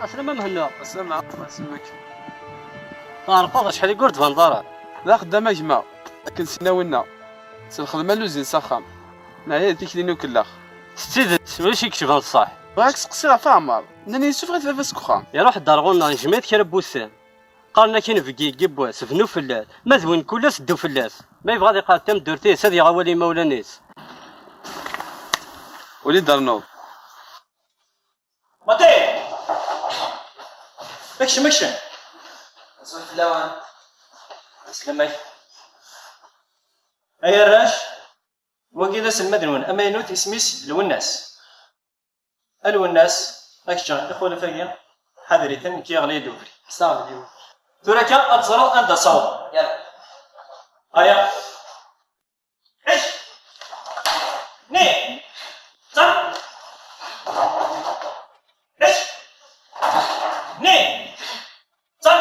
Aslama Mhenni. Aslama, aslama. Tɛerqeḍ acḥal i ur d-tbaneḍ ara. D axeddam a gma, akken sinna winna. S lxedma n luzin s axxam. Neɛya di tikli n ukellax. S tidet, ulac i icban ṣṣeḥ. Bɣiɣ ad k-seqsiɣ ɣef Ɛmer. Nnan yessufeɣ-it baba seg uxxam. Iruḥ-d ar ɣur-neɣ, yejmeɛ-it kra n wussan. Qqaren akken bgi yiwwas, bnu fell-as. Ma d win kul ass ddu fell-as. Ma yebɣa ad iqeɛɛed tameddurt-is, ad yaɣ awal i yimawlan-is. Uli d-ternuḍ. Mati! Kcem, kcem! Azul fell-awen. Aslamek. Ay arrac, wagi d aselmad-nwen amaynut, isem-is Lwennas. A Lwennas, ad k-ǧǧeɣ ixulaf-agi, ḥader-iten, nekk yeɣli-d ubrid. Ḥṣaɣ d yiwen. Tura kan ad teẓreḍ anda ssawḍeɣ. Yalla. Aya. Ḥic! Ni! Ẓer! Ḥic! Ni! Ẓer!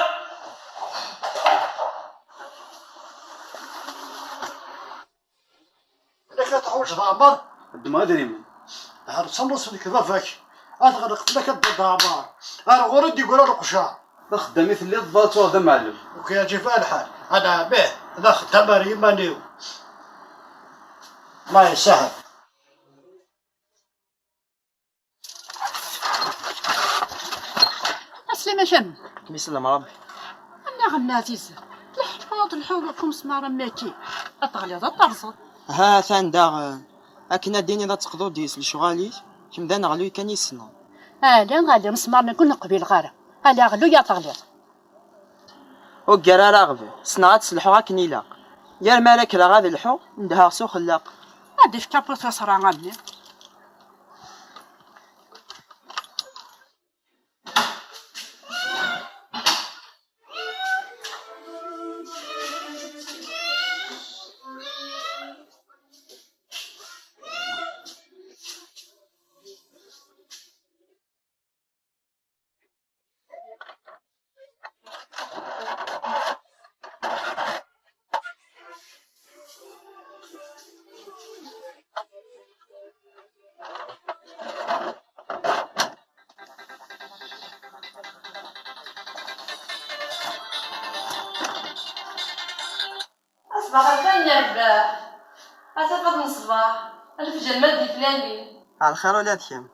Yak ad teḥwiǧeḍ Ɛmer, ddmeɣ idrimen. Hṛeṣ amus nekk d baba-k. Ad ɣleq fell-ak a Dda Ɛmer. Ar ɣur-i d-yeggra leqjar. D axeddam i telliḍ, d tuɣ d amɛellem. Ur k-yeɛǧib ara lḥal. Ala, mih, d axeddam ar yiman-iw. Allah yesahel. Aslama-k a mmi. Kem isellem Ṛebbi. Anaɣ a mmi ɛziz, tleḥḥuḍ lḥuḍ ɣef umesmaṛ am wagi, ad teɣliḍ ad terẓeḍ. Ha-t-an daɣen, akken ad d-tiniḍ ad teqḍuḍ deg-s lecɣal-ik, kemm d aneɣluy kan i tessneḍ. Ala, ala, amesmaṛ-nni ur neqbileɣ ara. Ala, ɣluy ad teɣliḍ. Ur ggar ara aɣbel, ssneɣ ad sselḥuɣ akken ilaq. Yal mi ara kkreɣ ad lḥuɣ, ndehheɣ s uxellaq. Ad d-ifk apṛufisur a mmi. Aṣbaḥ lxir n rrbeḥ, a tafat n ṣṣbeḥ, a lefjer ma d-iflali. Ɛelxir ula d kemm.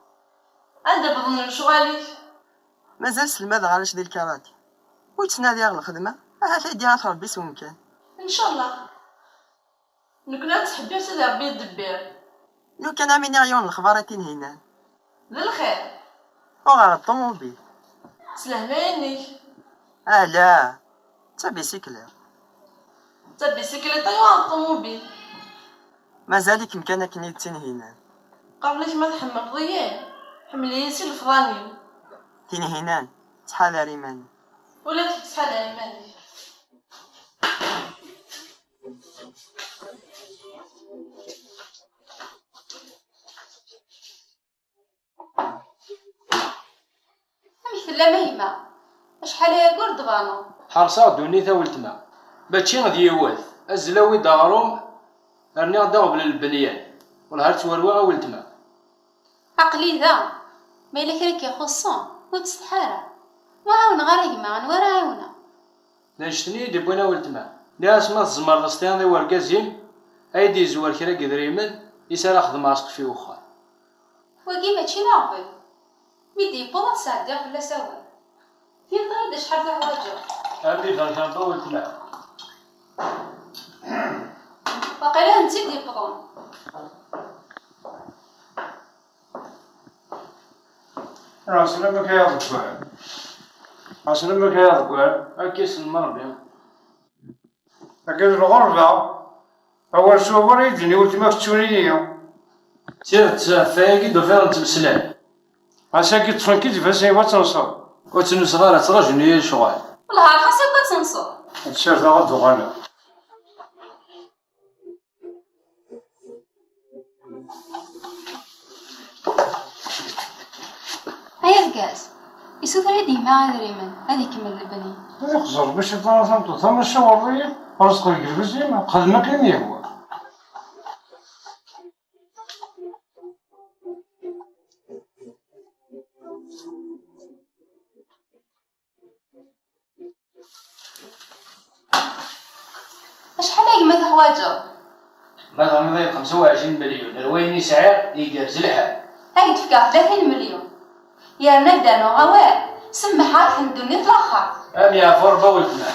Anda wwḍen lecɣal-ik? Mazal selmadeɣ arrac di lkarati. Ur ttnadiɣ lxedma, ahat ay d-iɛaf Rebbi s wemkan. Ncallah. Nekkni ad ttḥebbiɣ Sidi Rebbi yeddebbir. Lukan am iniɣ yiwen n lexbar i Tinhinan. D lxir. Uɣeɣ-d ṭumubil. S lehna-inek. Ala, d tabisikliṭ. D tabisikliṭ ay uɣeɣ ṭumubil. Mazal-ikem kan akken i d Tinhinan. Qqaren-ak ma tḥemmleḍ-iyi, ḥemmel-iyi si lefḍan-im. Tinhinan, ttḥadar iman-im. Ula d kečč ttḥadar iman-ik. Amek tellam a gma? Acḥal aya ur d-tbaneḍ. Ḥerṣeɣ ddunit a weltma. Mačči d yiwet. Azzel awi-d aɣrum, rniɣ-d aɣbel n lbenyan. Wellah ar ttwarwiɣ a weltma. Aql-i da. Ma yella kra i k-ixuṣṣen, ur ttsetḥi ara. Ur ɛawneɣ ara gma, anwa ara ɛawneɣ? D annect-nni i d-iwwin a weltma. Nniɣ-as ma tzemreḍ ad s-tiniḍ i wergaz-im, ad yi-d-yezwer kra n yedrimen, is ara xedmeɣ aseqfi n wexxam. Wagi mačči d aɣbel. Mi d-yewweḍ ad sɛeddiɣ fell-as awal. Tiniḍ-iyi-d acḥal tuḥwaǧeḍ. Am iberkan a weltma. Waqila d netta i d-yewwḍen. Ɛeslama-k ay aḍeggal. Ɛeslama-k ay aḍeggal. Akka i s-nemmar Rebbi. Akka d lɣerba. Awal s wawal ay d-tenna weltma-k tettun-iyi. Tidet, ɣef wayagi d-ufiɣ nettmeslay. Ass-agi ṭṭfen-k-id ifassen-iw ad tenseḍ. Ur ttnuseɣ ara, ttraǧun-iyi lecɣal. Wellah, xas akk ad tenseḍ. Ad ssardeɣ ad d-uɣaleɣ. Ay argaz, isuter-iyi-d yemma idrimen, ad ikemmel lebni. Ad ixẓer Rebbi ciṭan a tameṭṭut, ama ssiweḍ-iyi, ṛezq deg lbaz-im, xdem akken i m-yehwa. Ma teḥwaǧeḍ. Ma tebɣiḍ ay xemsa u ɛecrin melyun ar wayen i sɛiɣ, igerrez lḥal. Ad k-d-fkeɣ tlatin melyun. Yerna ad d-rnuɣ awal, semmeḥ-ak n ddunit laxert. Am yeɛfu Rebbi a weltma.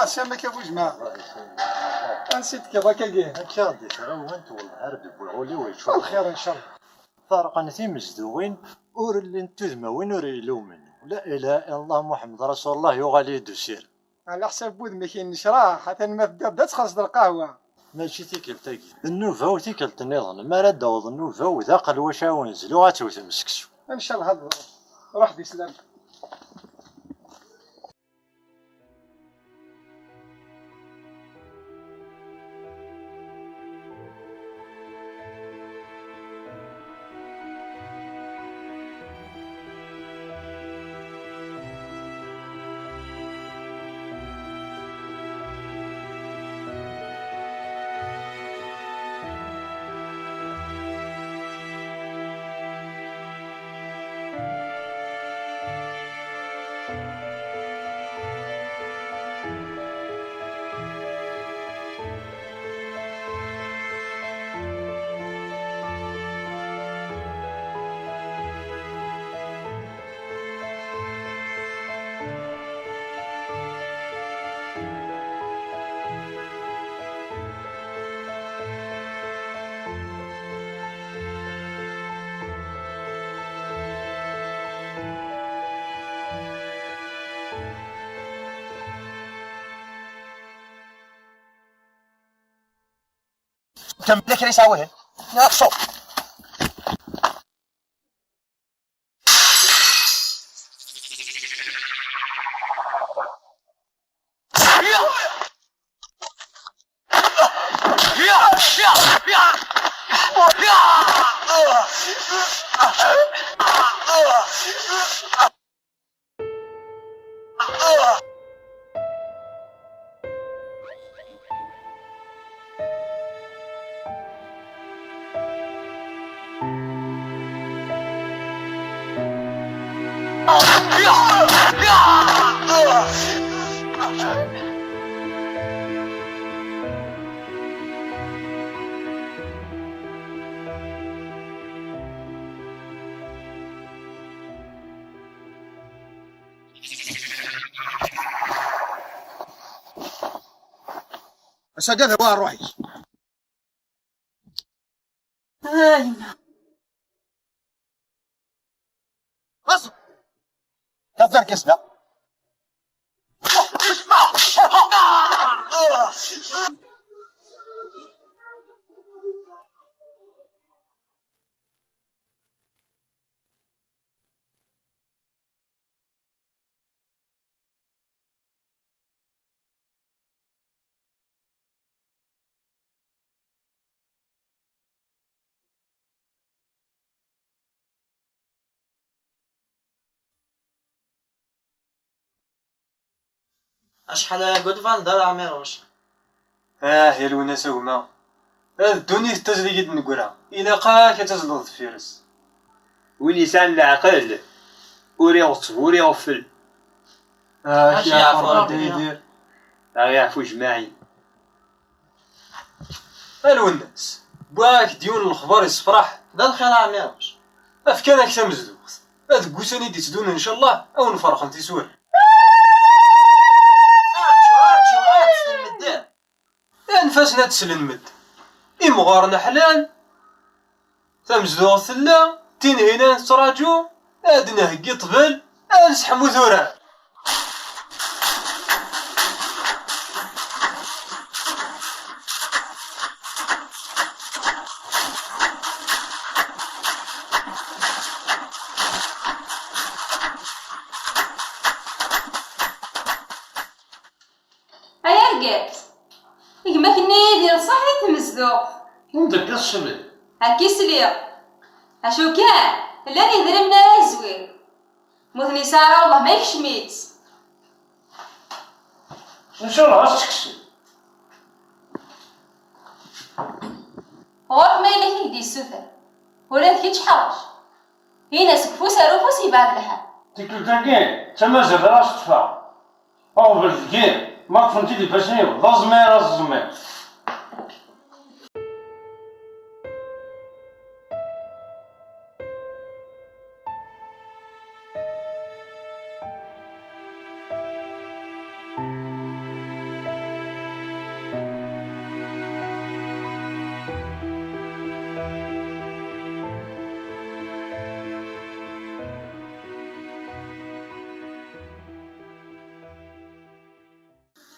Ah, Sami Kabujma. Ansi d-tekkiḍ akkagi? Akka d tɣiwant, wellah ar d-wwiɣ ul-iw yeččur. Lxir, ncallah. Ferqen timezduɣin, ur llint tudmawin ur ilumen. La ilaha illallah Muḥemmed Rasulullah yuɣal-iyi-d usir. Ɛla ḥsab wudem-ik yennecraḥ, atan ma teddiḍ-d ad txellṣeḍ lqahwa. Mačči tikkelt-agi. D nnuba-w tikkelt nniḍen. Mi ara d-taweḍ nnuba-w d aqelwac a wen-zluɣ ad tewtem seksu. Ncallah ad ruḥ di slam. Kemmel akal yesɛa wihin. Neɣ ṣṣut. Ass-agi ad awiɣ ṛṛuḥ-ik. Ay. Xas. Kafir kisna. Acḥal aya deg udfan d Ɛmiruc. Ah, ya Lwennas a gma. A ddunit tazlig i d-neggra. Ilaq-ak ad tazleḍ deffir-s. Win yesɛan leɛqel, ur iɣetteb, ur iɣeffel. Ah, ad yeɛfu Rebbi. Ad yeɛfu jmaɛin. A Lwennas, wwiɣ-ak-d yiwen n lexbar yessefraḥ. D lxir a Ɛmiruc. Efk-aɣ-d tamezduɣt. Ad deg wussan i d-itteddun, ncallah, ad wen-ferqen tisura. Arǧu, arǧu, ad slen medden. Anef-asen ad slen medden. Imɣaren ḥlan, tamezduɣt tella, Tinhinan tettraǧu, ad d-nheggi ṭṭbel, ad nesseḥmu tura. Ay argaz, gma-k-nni Yidir ṣaḥ di tmezduɣt. Anda akka tecbiḍ? Akka i sliɣ. Acu kan, llan yedrimen ara yezwir. Ma ur ten-yesɛi ara, wellah ma yekcem-itt. Ncallah ad tt-tekkes. Ɣur-k ma yella k-id-yessuter. Ula d kečč ḥerrej. Ini-as seg ufus ar ufus yebɛed lḥal. Tikkelt-agi d tamazart ara s-ṭṭfeɣ. Aɣbel deg-i, ma ṭṭfen-t-id ifassen-iw, d aẓmir aẓmir.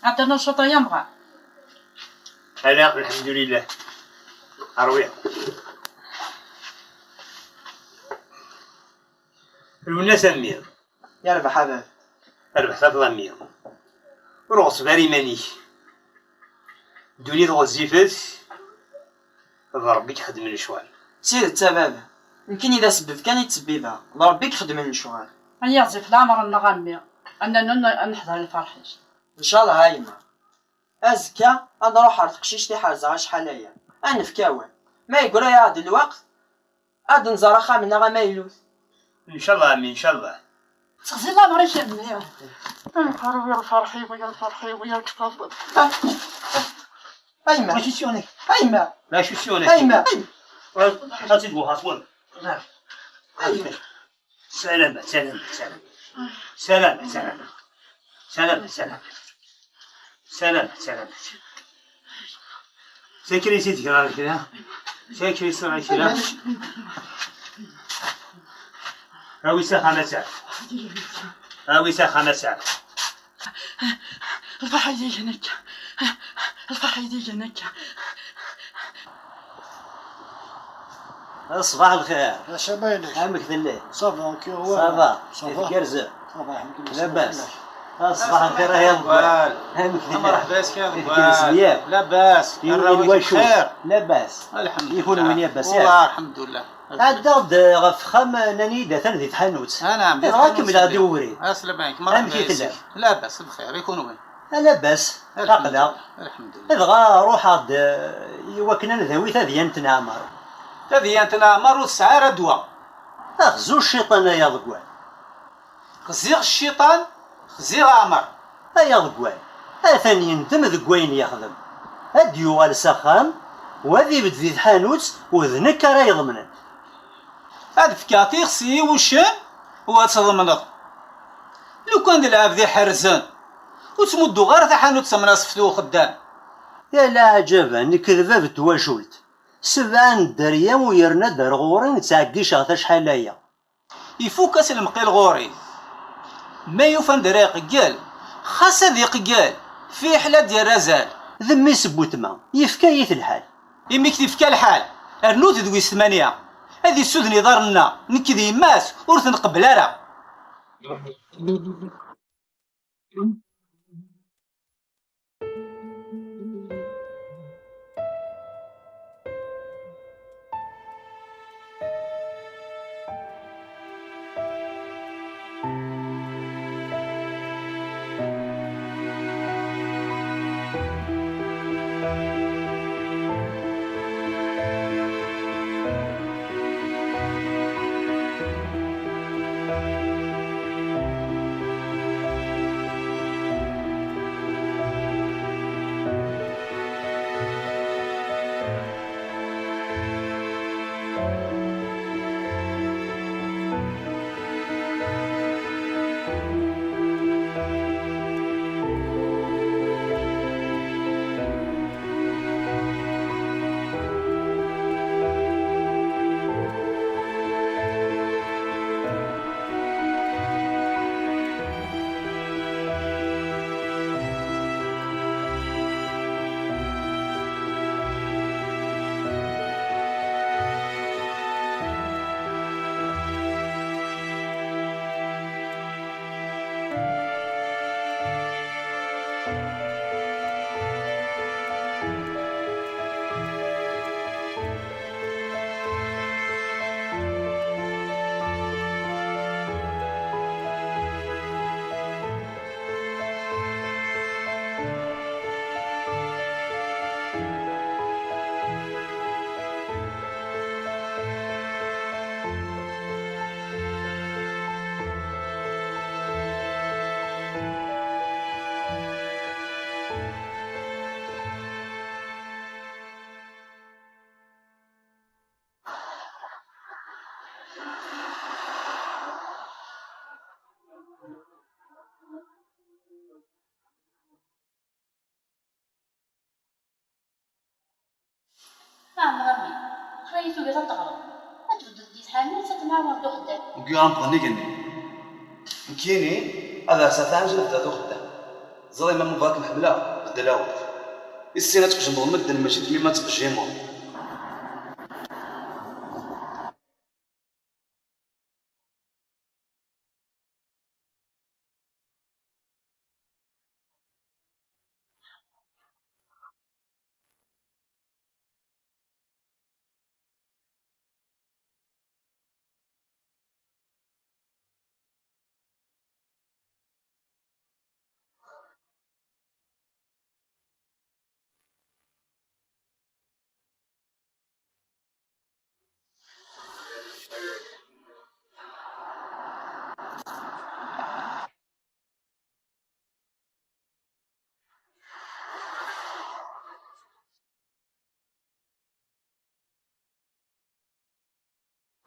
Ɛebdalla, ccuṭ ay amɣar. Ala, lḥemdulillah. Rwiɣ. Lwennas a mmi. Yerbeḥ a baba. Rbeḥ tafeḍ a mmi. Ur ɣeṣṣeb ara iman-ik. Ddunit ɣezzifet. D Ṛebbi i ixeddmen lecɣal. D tidet a baba. Nekkini d asebbeb kan i ttbibbeɣ. D Ṛebbi i ixeddmen lecɣal. Ay iɣzif leɛmer-nneɣ a mmi. Ad nannu ad neḥḍer i lferḥ-ik. Ncallah a yemma. Azekka ad nruḥ ɣer teqcict i ḥerzeɣ acḥal aya. Ad nefk awal. Ma yeggra-yaɣ-d lweqt, ad nẓer axxam-nneɣ amaynut. Ncallah a mmi, ncallah. Texzi leɛmer-ik a mmi. Ay, a Ṛebbi, ya lferḥ-iw, ya lferḥ-iw, ya lferḥ-iw. A yemma. Mačči s yiwen-ik. A yemma. Mačči s yiwen-ik. A yemma. Ad tt-id-wehhaḍ wen. A yemma. Salama, salama, salama. Salama, salama. Salama, salama. Salama, salama. Sakri si tgira kra. Sakri si kra. Awi s axxam a Sɛad. Awi s axxam a Sɛad. Lferḥ ay d-igan akka. Lferḥ ay d-igan akka. Ṣbaḥ lxir. Acu ma yella? Amek telliḍ? Ça va, ok, ouais. Ça va. Ça va. Tgerrzeḍ? Ça va, alḥemdulillah. Labas. Ṣbaḥ lxir, a yaḍ. Amek telliḍ? Mṛeḥba yes-k a Deggal. Labas. Arraw-ik bxir? Labas. Alḥemdulillah. I kunwi labas? Wallah, alḥemdulillah. Ɛeddaɣ-d ɣef uxxam, nnan-iyi-d atan di tḥanut. Dɣa kemmleɣ-d i ubrid. Aslama-k, mṛeḥba yes-k. Amek i telliḍ? Labas, bxir, i kunwi? A labas, aql-aɣ. Alḥemdulillah. Dɣa ruḥeɣ-d, eh, i wakken ad nadawi tadyant n Ɛmer. Tadyant n Ɛmer ur tesɛi ara ddwa. Xzu cciṭan ay aḍeggal. Xziɣ cciṭan, xziɣ Ɛmer. Ay aḍeggal, atan yendem deg wayen yexdem. Ad d-yuɣal s axxam, u ad ibedd di tḥanut, u d nekk ara iḍemnen. Ad fkeɣ tixsi i wuccen, u ad tḍemneḍ. Lukan d lɛebd iḥerzen, ur ttmudduɣ ara taḥanut s amnaṣef i uxeddam. Ya leɛǧaba, nekk d bab n twacult. Sebɛa n dderya u yerna-d ar ɣur-i, ttɛeggiceɣ-t acḥal aya. Ifuk-as lemqil ɣur-i. Ma yufa anda ara iqeggel, xas ad iqeggel, fiḥel ad d-yerr azal. D mmi-s n wetma, yefka-yi-t lḥal. Imi k-t-ifka lḥal, rnu-t d wis tmanya. Ad issuden iḍarren-nneɣ, nekk d yemma-s, ur t-nqebbel ara. Tebɣiḍ ad teɣreḍ, ad tbeddeḍ di tḥanut, ad tɛawneḍ uxeddam. Deg uɣampeḍ nnig-nni. Nekkini, ad ɛasseɣ taɛemt ad bddeɣ d uxeddam. Ẓer imam Mubarak mḥemmleɣ, beddel awal. Issin ad tqejjmeḍ medden, mačči d tmima ad tqejjimeḍ.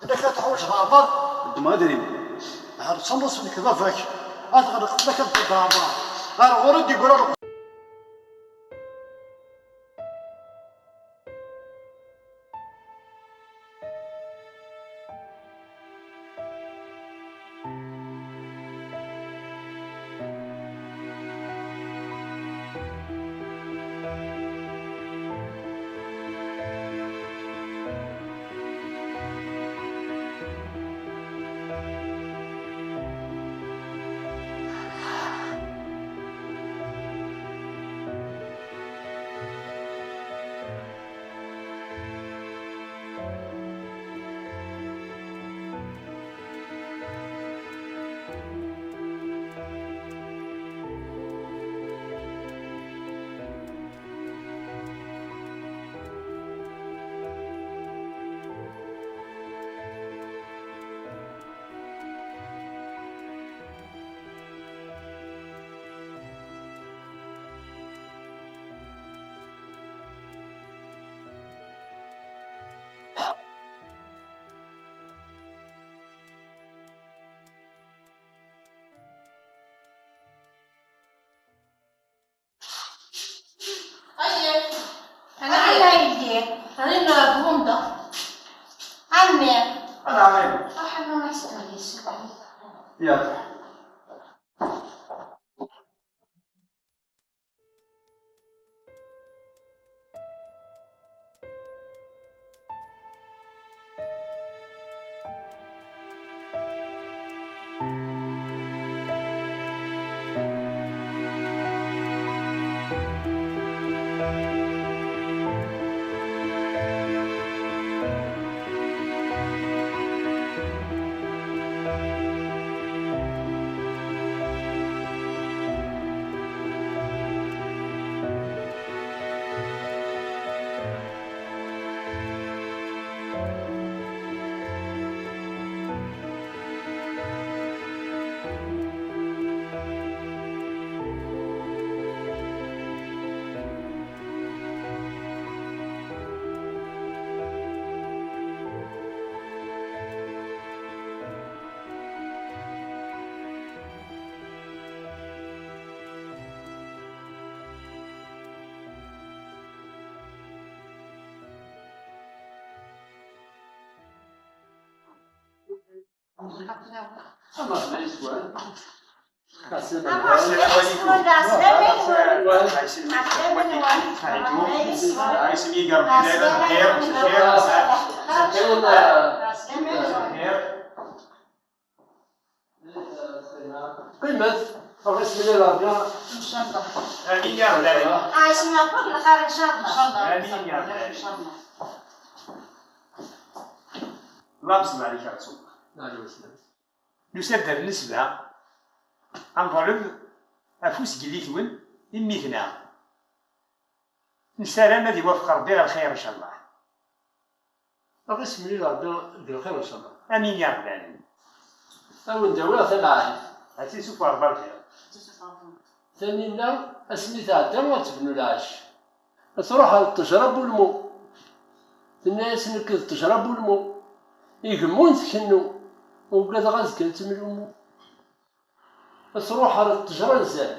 Anda ka tḥuǧ Ɛmer? Ddem adrim. Ar tsammus nekk d baba-k. Ad ɣleq fell-ak ad tedda Ɛmer. Ar ɣur-i d-yeggura. Ayyeh. Ɛni a yelli? Ɛni nehḍer-d? Ɛemmi. Anɛam. Ruḥ a Ɛemmi, ad teddu yis-s. Ya. Qqimet, ɣef isem-nni n Ṛebbi. Amin ya Ṛebbi ɛalamin. Ɛic meɛqul lxir ncallah. Amin ya Ṛebbi ɛalamin. Ṛebbi ṣṣella ɛlak ya Rasul. Ɛlih wassalam. Nusa-d ar nnesba, ad nḍleb afus deg yelli-twen i mmi-tneɣ. Nessaram ad iwafeq Ṛebbi ɣer lxir ncallah. Ɣef isem-nni n Ṛebbi deg lxir ncallah. Amin ya Ṛebbi ɛalamin. A wen-d-awiɣ tamɛayt. Ad tt-isufeɣ Ṛebbi lxir. Taninna, asmi tɛedda ad tebnu lɛecc. Ad truḥ ɣer ṭṭejra n wulmu. Tenna-yas: "Nekk d ṭṭejra n wulmu. Igemmun tkennu. Ugadeɣ azekka ad temlumu." Ad truḥ ɣer ṭṭejra n zzan.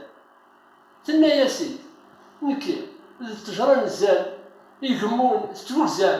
Tenna-yas-id: "Nekki d ṭṭejra n zzan, igemmun tettwegzan,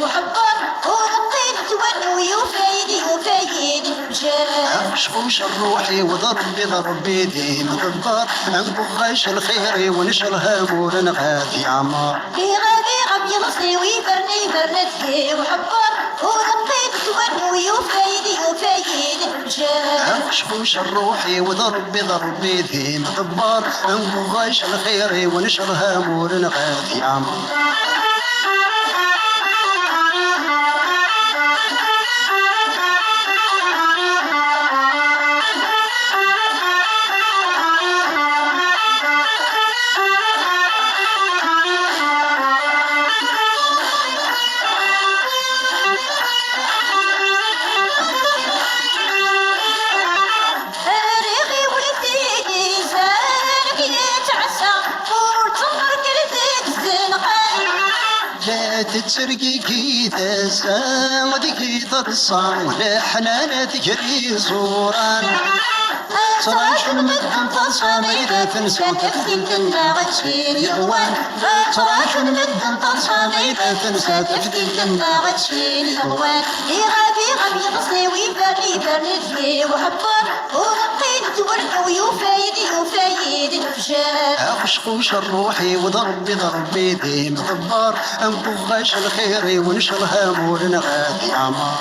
uḥebber, ur qqin ttwannu yufa-yi-d, yufa-yi-d lǧal. Aqecqec rruḥ-iw d Rebbi, d Rebbi d imḍebber, am uɣac lxir-iw ncelham ur nɣad yeɛmer. Iɣab, iɣab yiḍes-iw, iberna, iberna deg-i uḥebber, ur qqin ttwannu yufa-yi-d, yufa-yi-d lǧal. Aqecqec rruḥ-iw d Rebbi, d Rebbi d imḍebber, am uɣac lxir-iw ncelham ur nɣad yeɛmer. Rriɣ i wul-is izan akken yettɛassa, ur ttmerkil deg zzunqan. La tettergigi tasa deg-i teḍsa, leḥnana tger iẓuran. Ttraǧun medden taḍsa ma yella tensa taftilt-nneɣ ad tili yeɣwan. Ttraǧun medden taḍsa ma yella tensa taftilt-nneɣ ad tili yeɣwan. Iɣab, iɣab yiḍes-iw, ibern, ibern deg-i uḥebber, ur qqin ttwerg-iw yufa-yi-d, yufa-yi-d lefjer. Aqecqec rruḥ-iw d Rebbi, d Rebbi d imḍebber, am uɣac lxir-iw ncelham ur nɣad yeɛmer.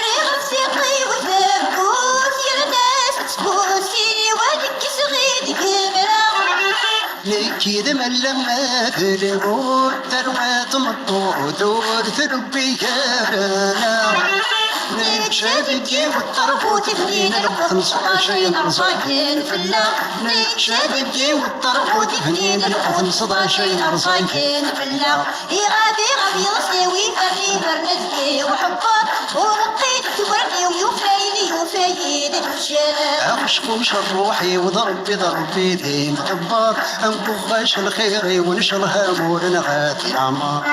Rriɣ ssiq-iw tewwurt, yerna s tbusi-w ad kkseɣ i d-gemreɣ. Nekk d malla ma d lmut, terwa tmeṭṭut ur trebbi gar-aneɣ. Nečča deg yiwet terbut bnin lqut n seṭṭac ayen rẓagen fell-aɣ. Nečča deg yiwet terbut bnin lqut n seṭṭac ayen rẓagen fell-aɣ. Iɣab, iɣab yiḍes-iw, ibern, ibern deg-i uḥebber, ur qqin ttwerg-iw yufa-yi-d, yufa-yi-d lefjer. Aqecqec rruḥ-iw d Rebbi, d Rebbi d imḍebber, am uɣac lxir-iw ncelham ur nɣad yeɛmer.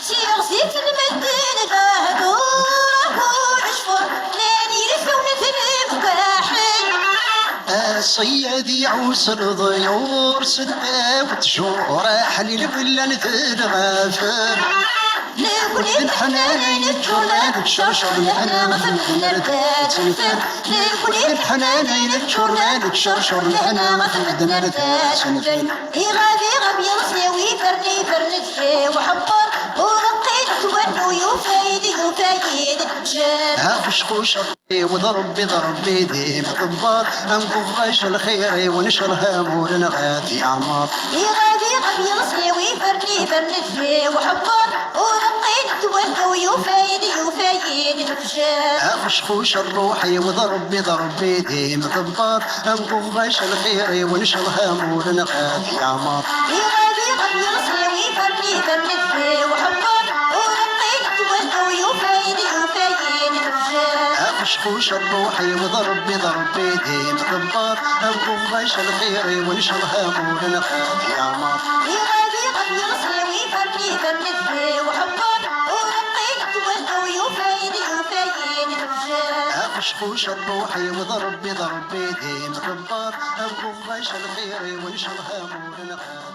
Tiɣzit n medden lehdur akked ccfur, llan yilsawen d lemkaḥel. Aṣeyyad iɛus leḍyur s ddaw ttjur, aḥlil wellan d lɣafel. Nekni d leḥnana i neččur, ma neččercer lehna ɣef medden ar d tt-nfel. Nekni d leḥnana i neččur, ma neččercer lehna ɣef medden ar d tt-nfel. Iɣab, iɣab yiḍes-iw, ibern, ibern deg-i uḥebber, Ur qqin ttwannu yufayen yufayen. Aqecquc iwweḍ Rebbi d Rebbi di mḍebber, am uɣbac lxir-iw necreh amur neɣ ad yeɛmer. Iɣali ɣef yiḍes-iw ifern ifern deg-i uḥebber, ur qqin ttwannu yufayen yufayen. Aqecquc rruḥ iwweḍ Rebbi d Rebbi di mḍebber, am uɣbac lxir-iw necreh amur neɣ ad yeɛmer. Iɣali ɣef yiḍes-iw ifern ifern deg-i uḥebber, ur qqin ttwannu yufayen yufayen. Aqecquc rruḥ iwweḍ Rebbi d Rebbi di mḍebber, am uɣbac lxir-iw necreh amur neɣ ad yeɛmer. Iɣali ɣef yiḍes-iw ifern ifern deg-i uḥebber, ur qqin ttwannu yufayen yufayen. Aqecquc rruḥ iwweḍ Rebbi d Rebbi di mḍebber, am uɣbac lxir-iw necreh amur neɣ ad